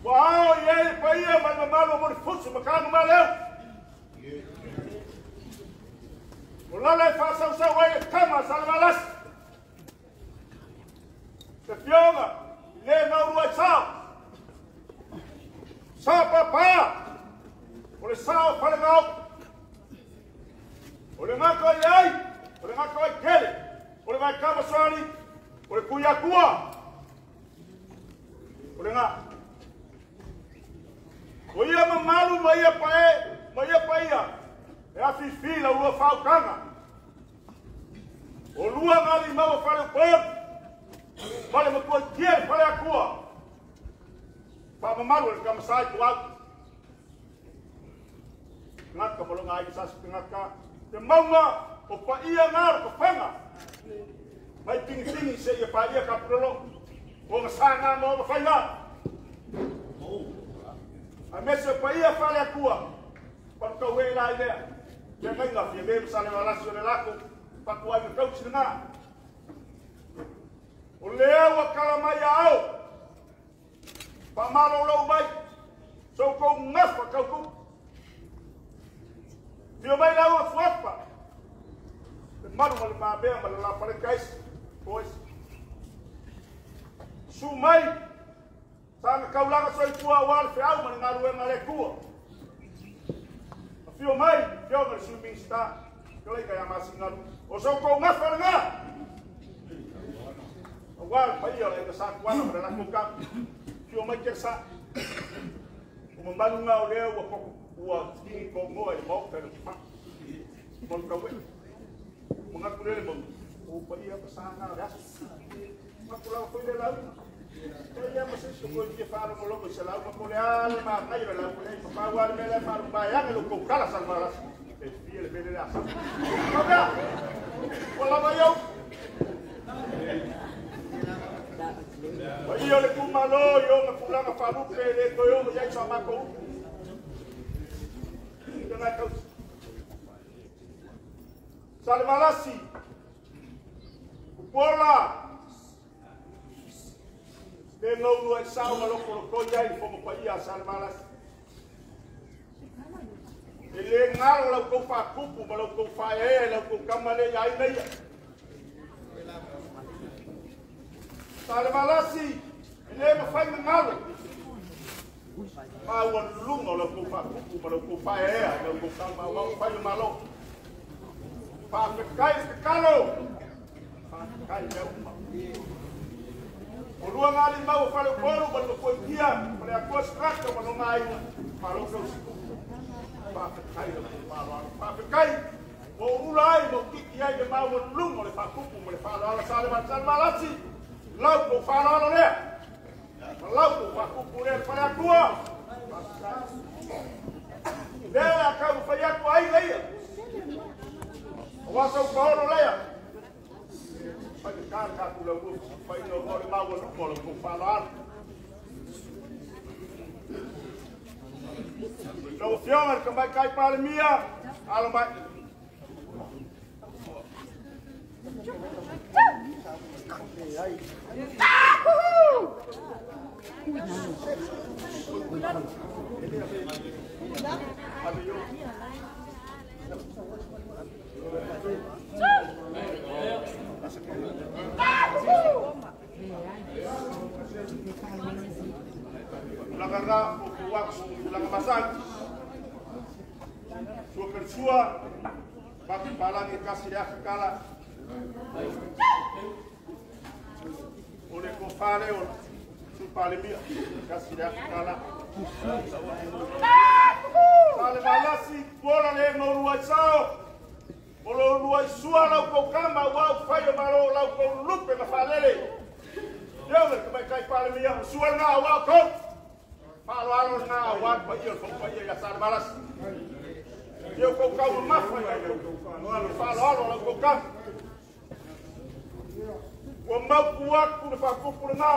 wa ao i e le paia ma le mamalu o mori fusu makanu ma leo. O lala e whaasau ai e kama sa le malasi. Te fionga, i le ngaurua i sao. Sa papa, o le sao whale ngau. O le ngaka i ai, o le ngaka i kele, o le vai kama swali, o le kuia kua. O le ngā. O ia mamalu ma ia pae, ma ia paia, e afifi la ua whaukanga. O lua ngali maua whale upor, whale matua i tiere whale akua. Wha mamalu le kamasai tu au. Ngaka molonga ai sasi ngaka. Te maunga o paia ngā o ka whanga. Mai tingi tingi se ia paia ka purolo. O ngā sā ngā mo o whai ngā. A mese pa ia fale akua. Pa kau e la idea. Ia ngai nga fia me sale walasi o le lako. Pa ku ai kau singa. O lea ua kala mai au. Pa malo lau mai. So ko ngafa kau ku. Fia mai lau a fuapa. Le maru ma le mabea ma le la pale kais. Pois. Su mai. Sanga kaulanga soifua wa le feau ma le galuega le kua. A fio mai, fio ma le sui minista, ka lai ka ia masingalu. O so kou gafa lena. Aua le paia o le aiga sa kuana ma le lakou kama. Fio mai ke sa. O mamalu ga o lea ua koko ua tini kogoa i le maota i le fa. Mo le kaue'e. Manatu lea le mau. O paia pasaga o le aso. Manatu lava foi le lauga. Ia ma se ko ke falo mo logo se lau ko le ale ma ngai le lau le pa wa le le fa ba ya le ko kala salva e fie le mele la sa. Ko ko la va yo. Wa io le kumalo yo ma fulanga fa lu pe le ko yo ya sa ma ko. Te na ka. Salvalasi. Pola le ngau ai sao ma loko loko ia i fomo pa ia Salvalasi. E le ngalo lau kou whakupu ma lau kou whaea lau kou kamale ia ina ia. Salvalasi, e le mawhai na ngalo. Ma ua lunga lau kou whakupu ma lau kou whaea lau kou kama lau whai malo. Whawhekai te kalo. Whawhekai mea uma. O lua ngali mau o whale upolu ma le koitia, ma le akua skraka ma no ngā inga, whalo kau siku. Whawhekai lau kou whaloalo. Whawhekai, mo ula ai, mo kiki ai le mau o lunga o le whakupu ma le whaloalo Salvalasi, lau kou whaloalo lea. Ma lau kou whakupu lea le whale akua. Lea a kau whai aku ai leia. O wasa upaolo lea. Pai te kāre kāku lau ua, pai no hore mau o lupo lau kou whaloalo. Lau afioga le kamai kai palemia, alo mai. Lagara o wa laga masang sua kersua baki palangi kasih ya kala ole ko fale o su palemia kasih ya kala sale malasi bola le ngorua sao bolo lua sua lau ko kama wa fai malo lau ko lupe ma falele Deu le kai kai palemia sua na wa ko Falo alo na wa pa ia ko pa ia Salvalasi. Deu ko kau mafa ia falo alo lau ko kama. Ua mau kuaku le whakupu le ngā.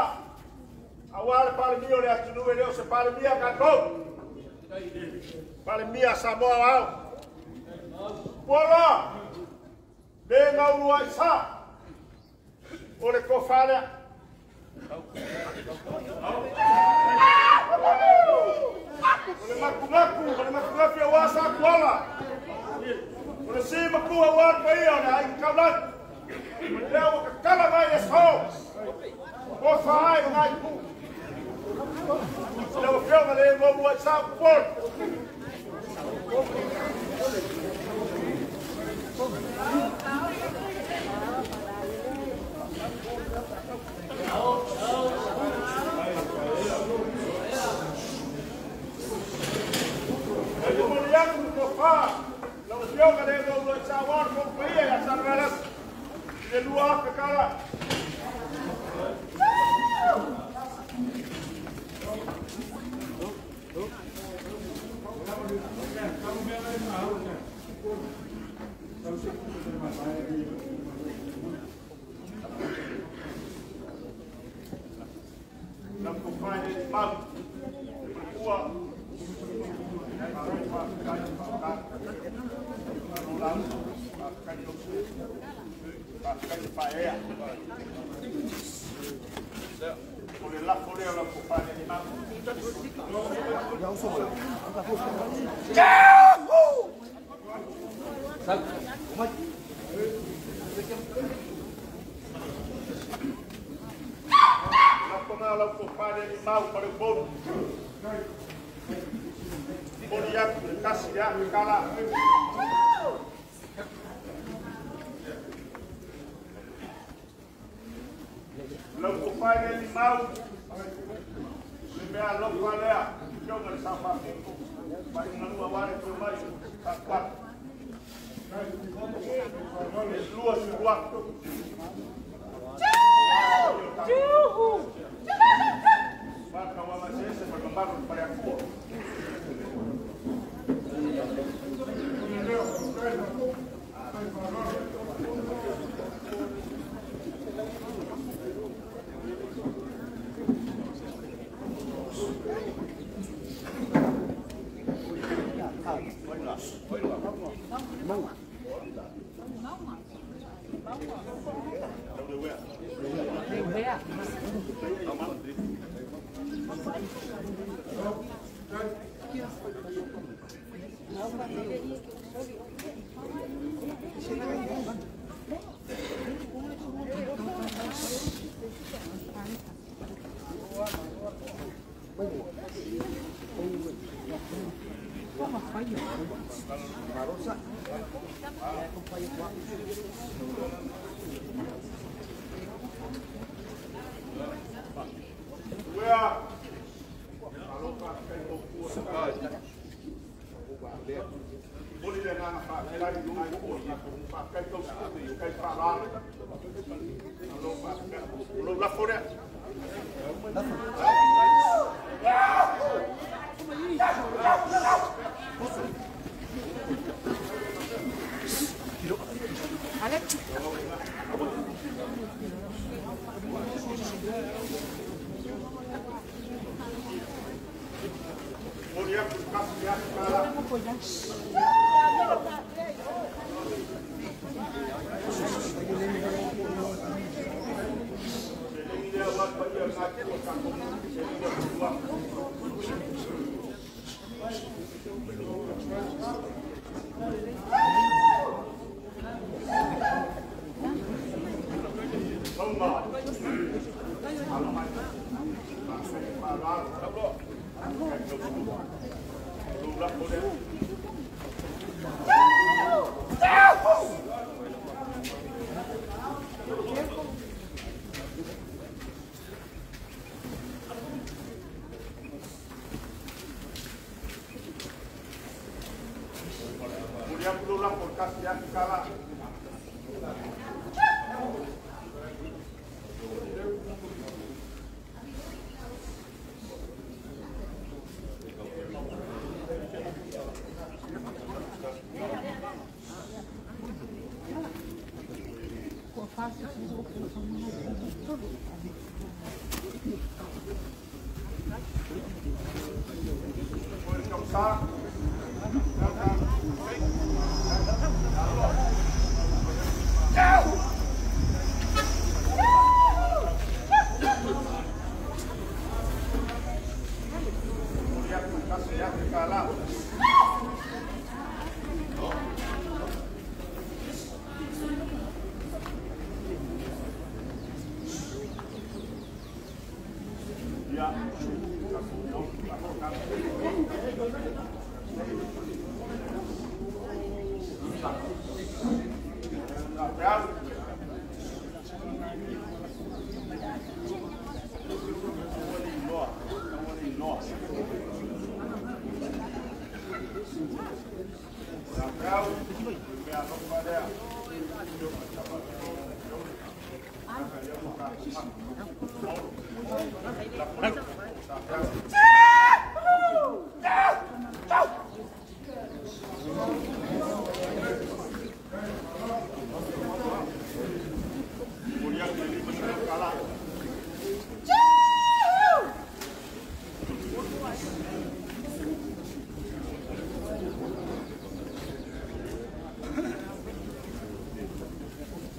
Awa le palemia o le atunuu e leo se palemia kākou. Palemia Samoa au. Puola, le ngaurua i sa. O le kofalea. O le makumaku, o le makumaku awa sa kuala. O le si makua awa pa ia o le ai kaulani. Lea ua kakala mai e so. O whaai o ngai ku. Lea ua whionga le ngomua i sa kupol. E kumuli aku ko wha. Lea ua whionga le ngomua i sa wana koupa ia ia Salvalasi. Le lua kakala. Lau ko whae le mau. Le pua.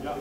Ya.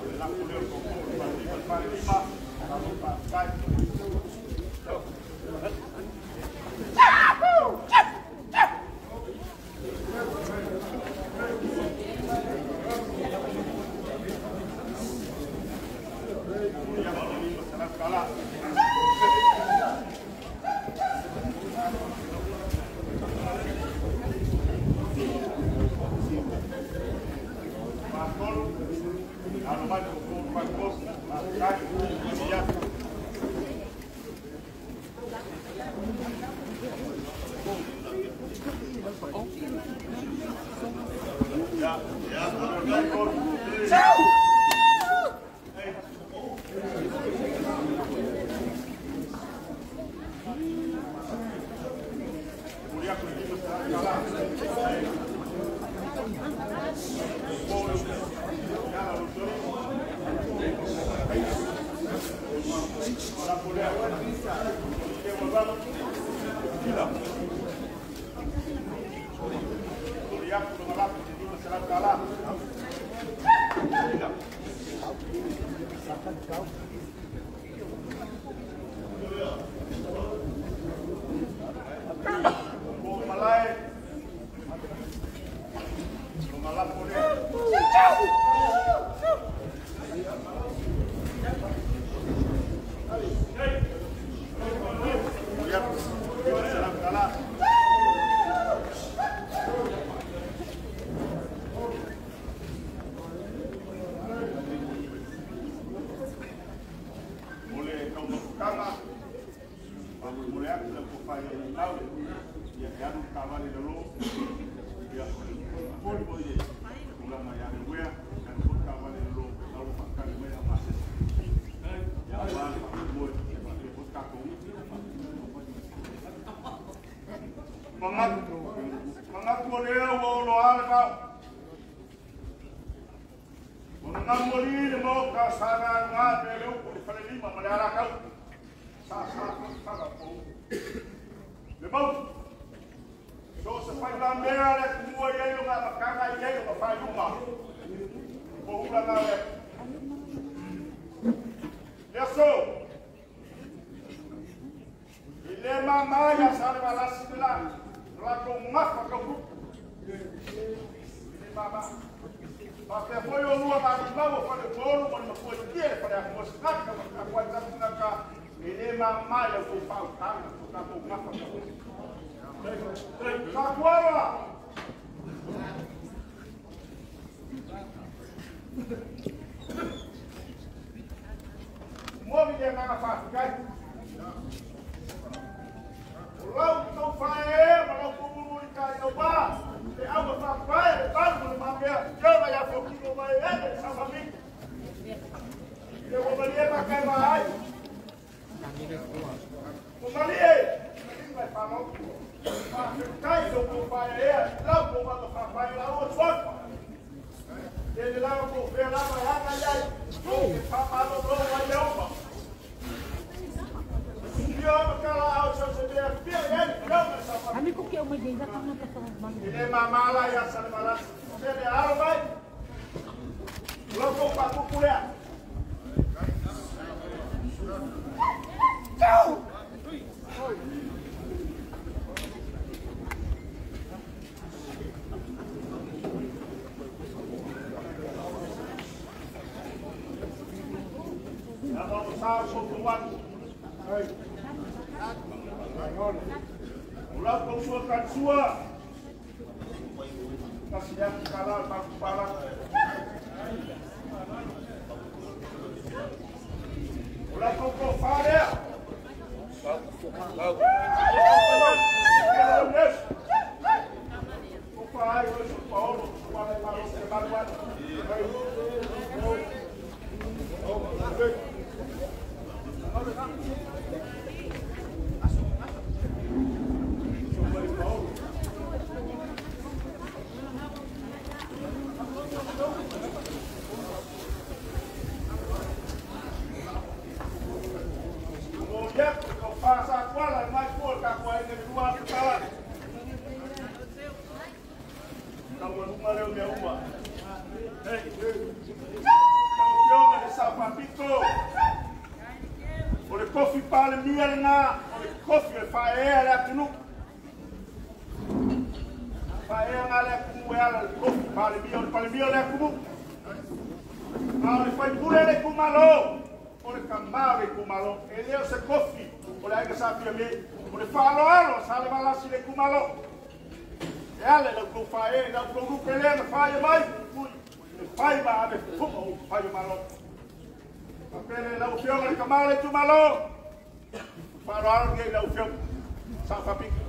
Hey. Palemia lena o le kofi o le faaea le atunuu. Faaea nga le atunuu e ala le kofi Palemia o le Palemia o le atunuu. A o le faipule le itumalo, o le kamā o le itumalo. E le o se kofi o le aiga Sa Fiame, o le faaaloalo a Salevalasi le itumalo. E ala i lau tou faaee, lau tou lupe lea na faia mai, pui, e fai ma ave fuga o fai o malo. Faapele lau afioga le kamā o le itumalo, faaaloalo nei lau afioga, Sao Faapito.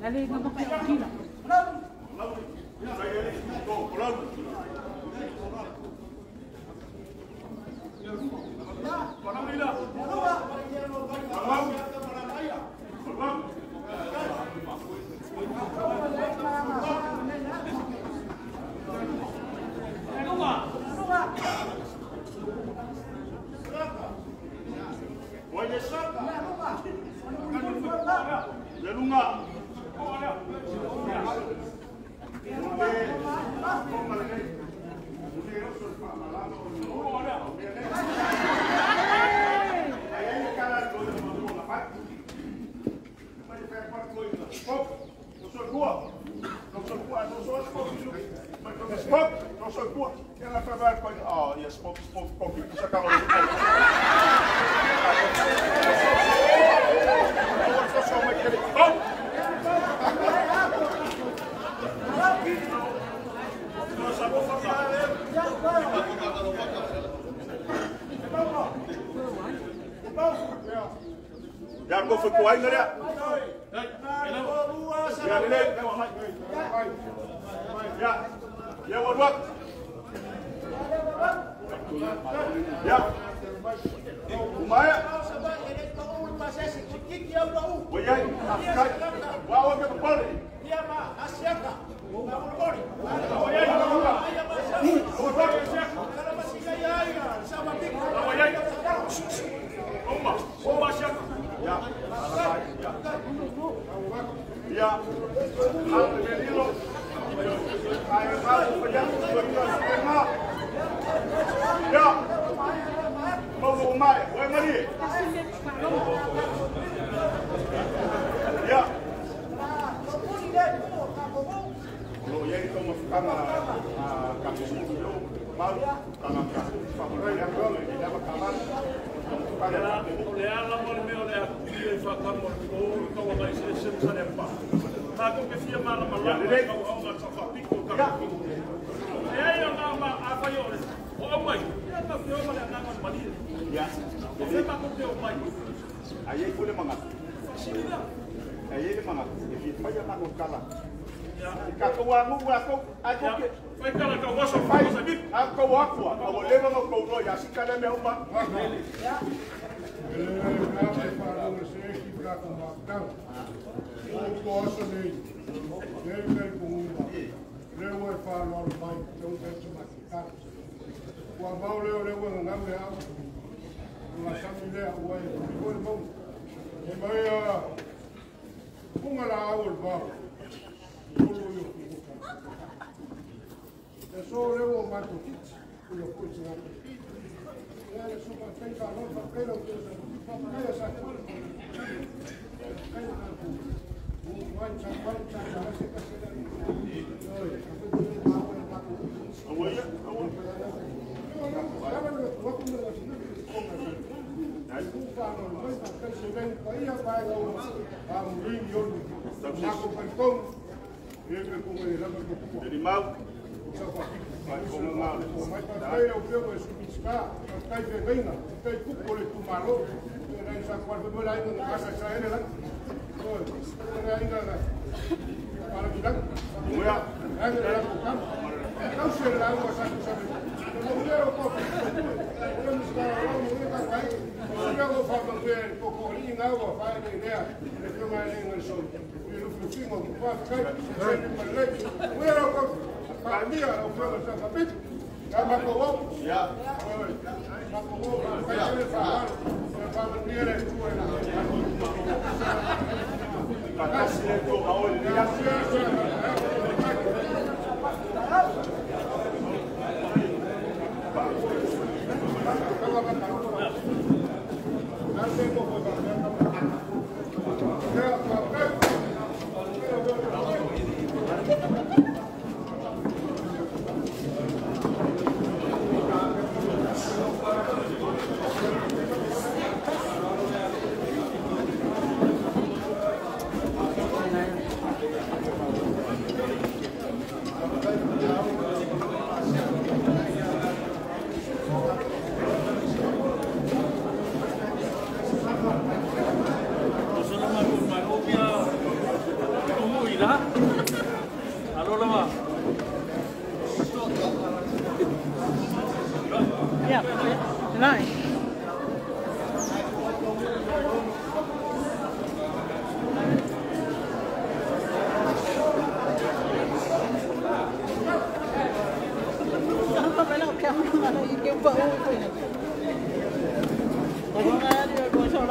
Ale nga makila.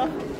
Thank you.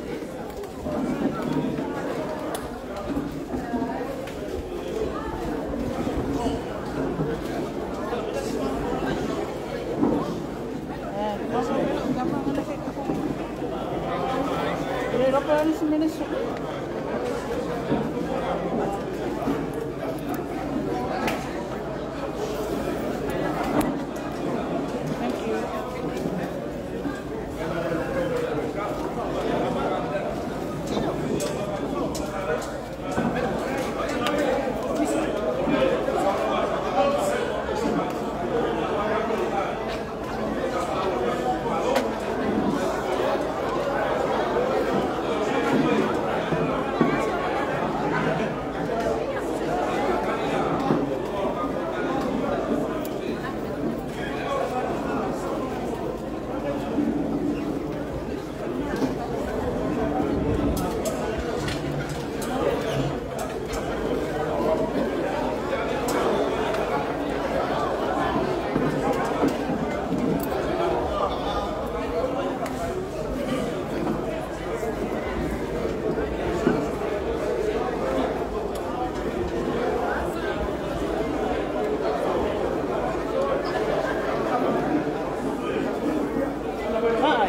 Hi.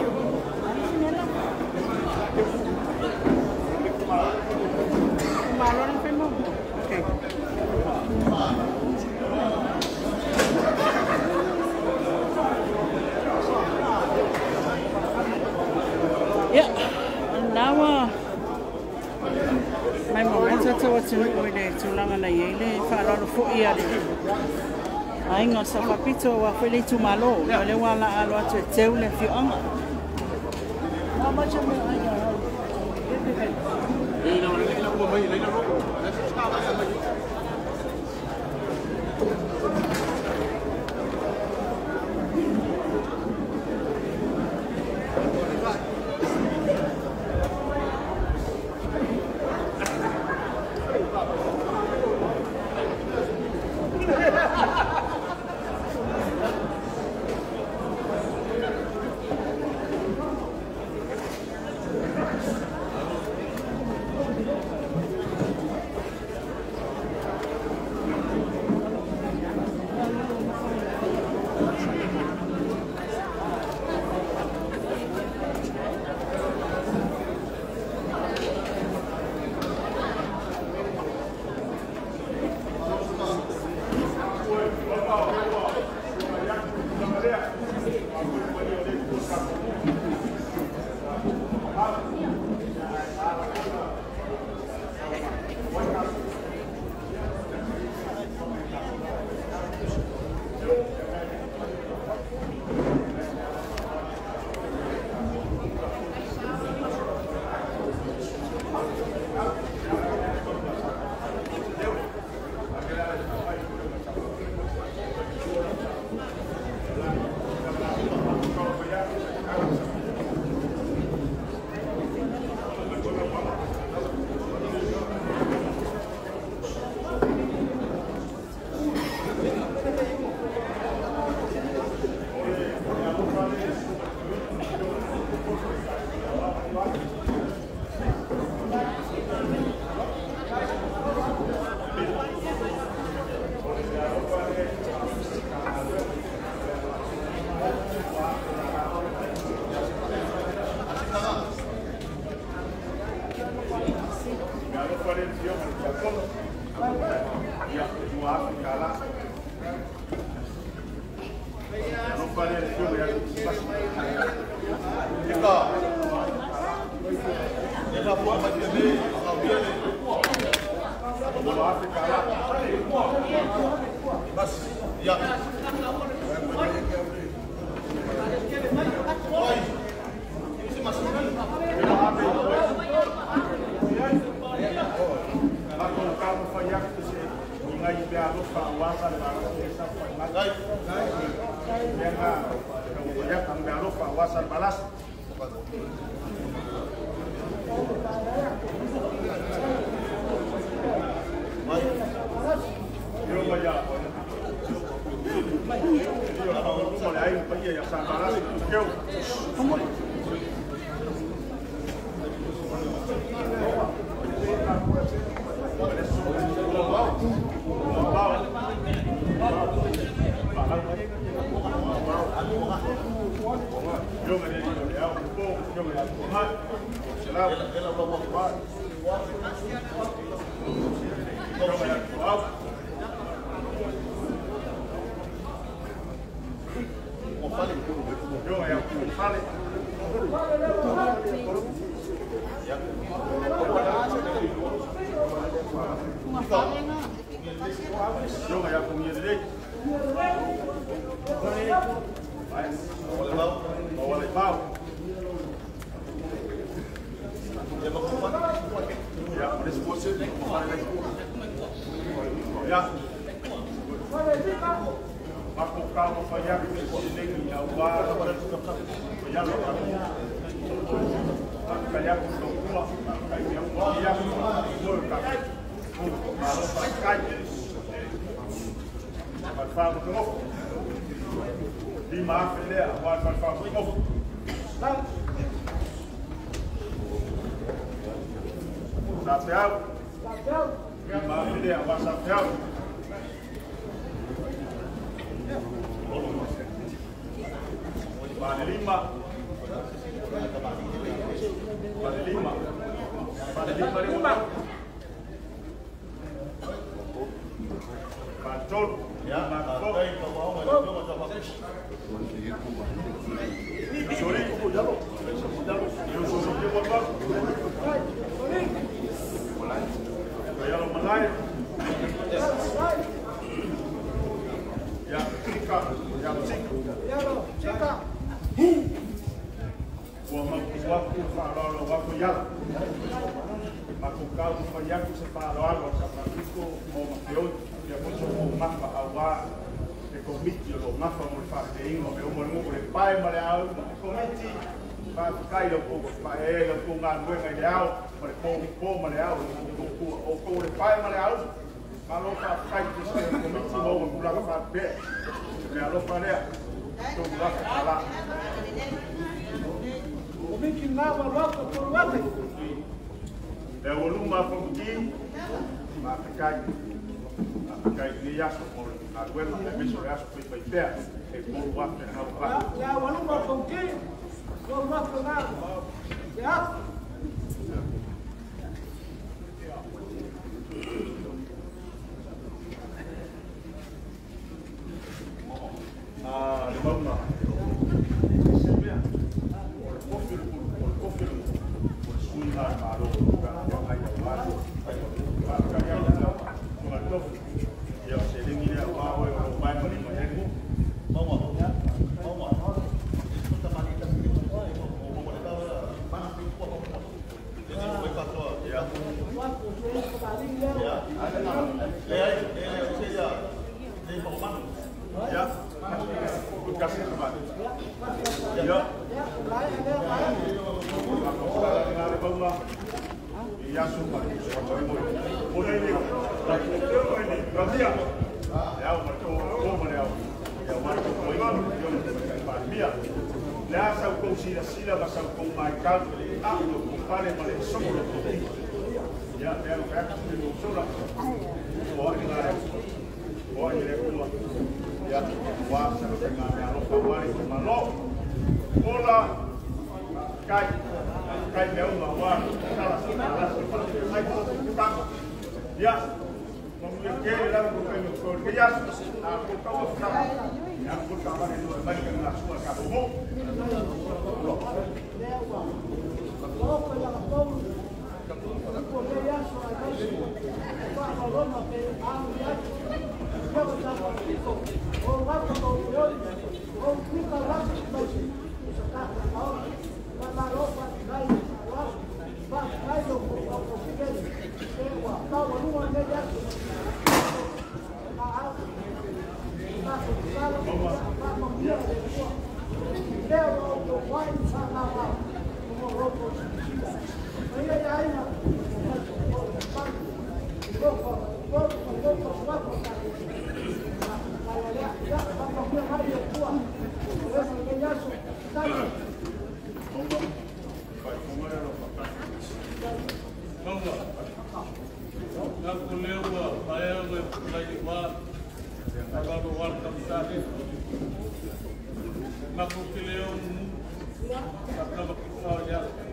Okay. Yeah, now mai mo tata wa tunu o le tulaga na iai le faaaloalo fo'i a le aiga o le Saofapito ua foi le itumalo o le ua la'a alo atu e teu le afioaga.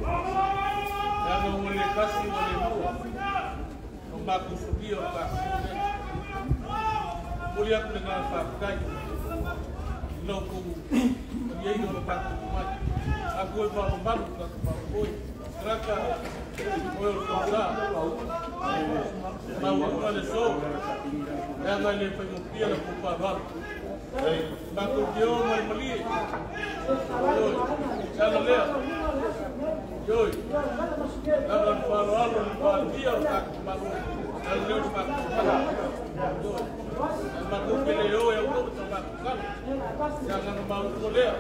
Maku tasi ua le maua o matou sulia o le tatou nei. Momoli atu le agaga faafetai i la outou maliega o le tatou omai. Tatou e faamamalu le tatou faamoemoe. Taraka oe o le Fosa, maualuga le aso, leaga e le faigofie la outou faaaloalo. Matou te o ma le malie. Ioe, le ala lea. Ioe, leaga o le faaaloalo i le Palemia o le tatou Malo, le ala lea o le matou tatalo. Ioe, ae matou te le o e auloma sa matou tala. Se agaga maualuga lea.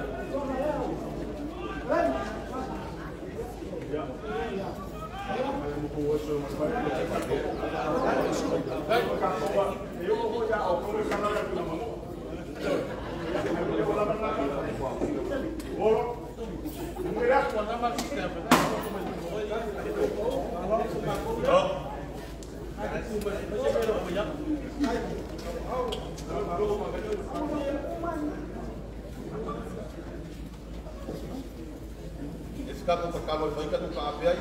E se tatou tatalo e fai tatou taape ai.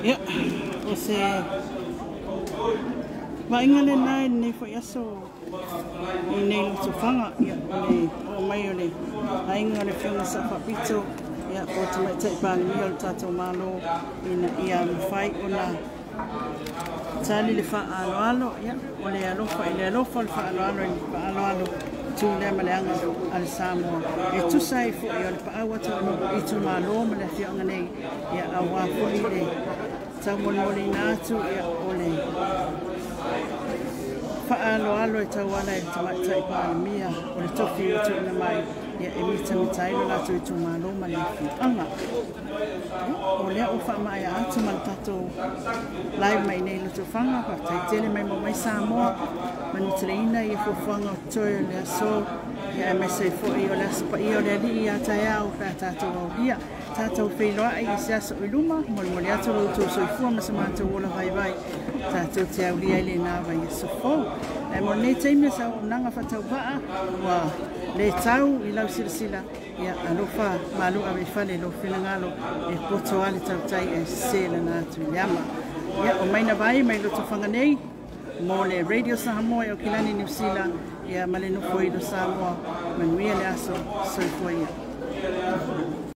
Ia, o se vaaiga lena i lenei foi aso i nei lotofaga, ia, o le oo mai o le aiga o le Afioga Sao Faapito, ia, po o Tamaitai Palemia o le tatou Malo, ina ia mafai ona tali le faaaloalo, ia, o le alofa i le alofa o le faaaloalo i le faaaloalo tu lea ma le aga a le Samoa e tusa ai foi o le paau atu o itumalo ma le afioaga nei, ia, aua foi le taumolimoliina atu, ia, o le faaaloalo e tauala i le Tamaitai Palemia o le tofi ua tuuina mai, ia, e mitamita ai lo latou itumalo ma le afioaga. O lea ua faamaea atu ma le tatou live mai nei Lotofaga. Faafetai tele mai mo mai Samoa, manuteleina ia fuafuaga o totoe o le aso, ia, aemaise ai foi o le aso paia o le Alii ia taeao pe a tatou aulia. Tatou feiloai i se aso i luma, molimoli atu lo outou soifua ma se matou ola vaivai, tatou te aulia i lena vai aso fou. Ae mo lenei taimi o se auaunaga faatauvaa ua le tau i lau silasila, ia, alofa malu ave i fale lou finagalo, e poto lava le tautai ae sese lana atu i le ama. Ia, o Maina Vai mai Lotofaga nei mo le Radio Samoa i Okilani, Niu Sila, ia, ma le nofo i Samoa. Manuia le aso, soifua ia.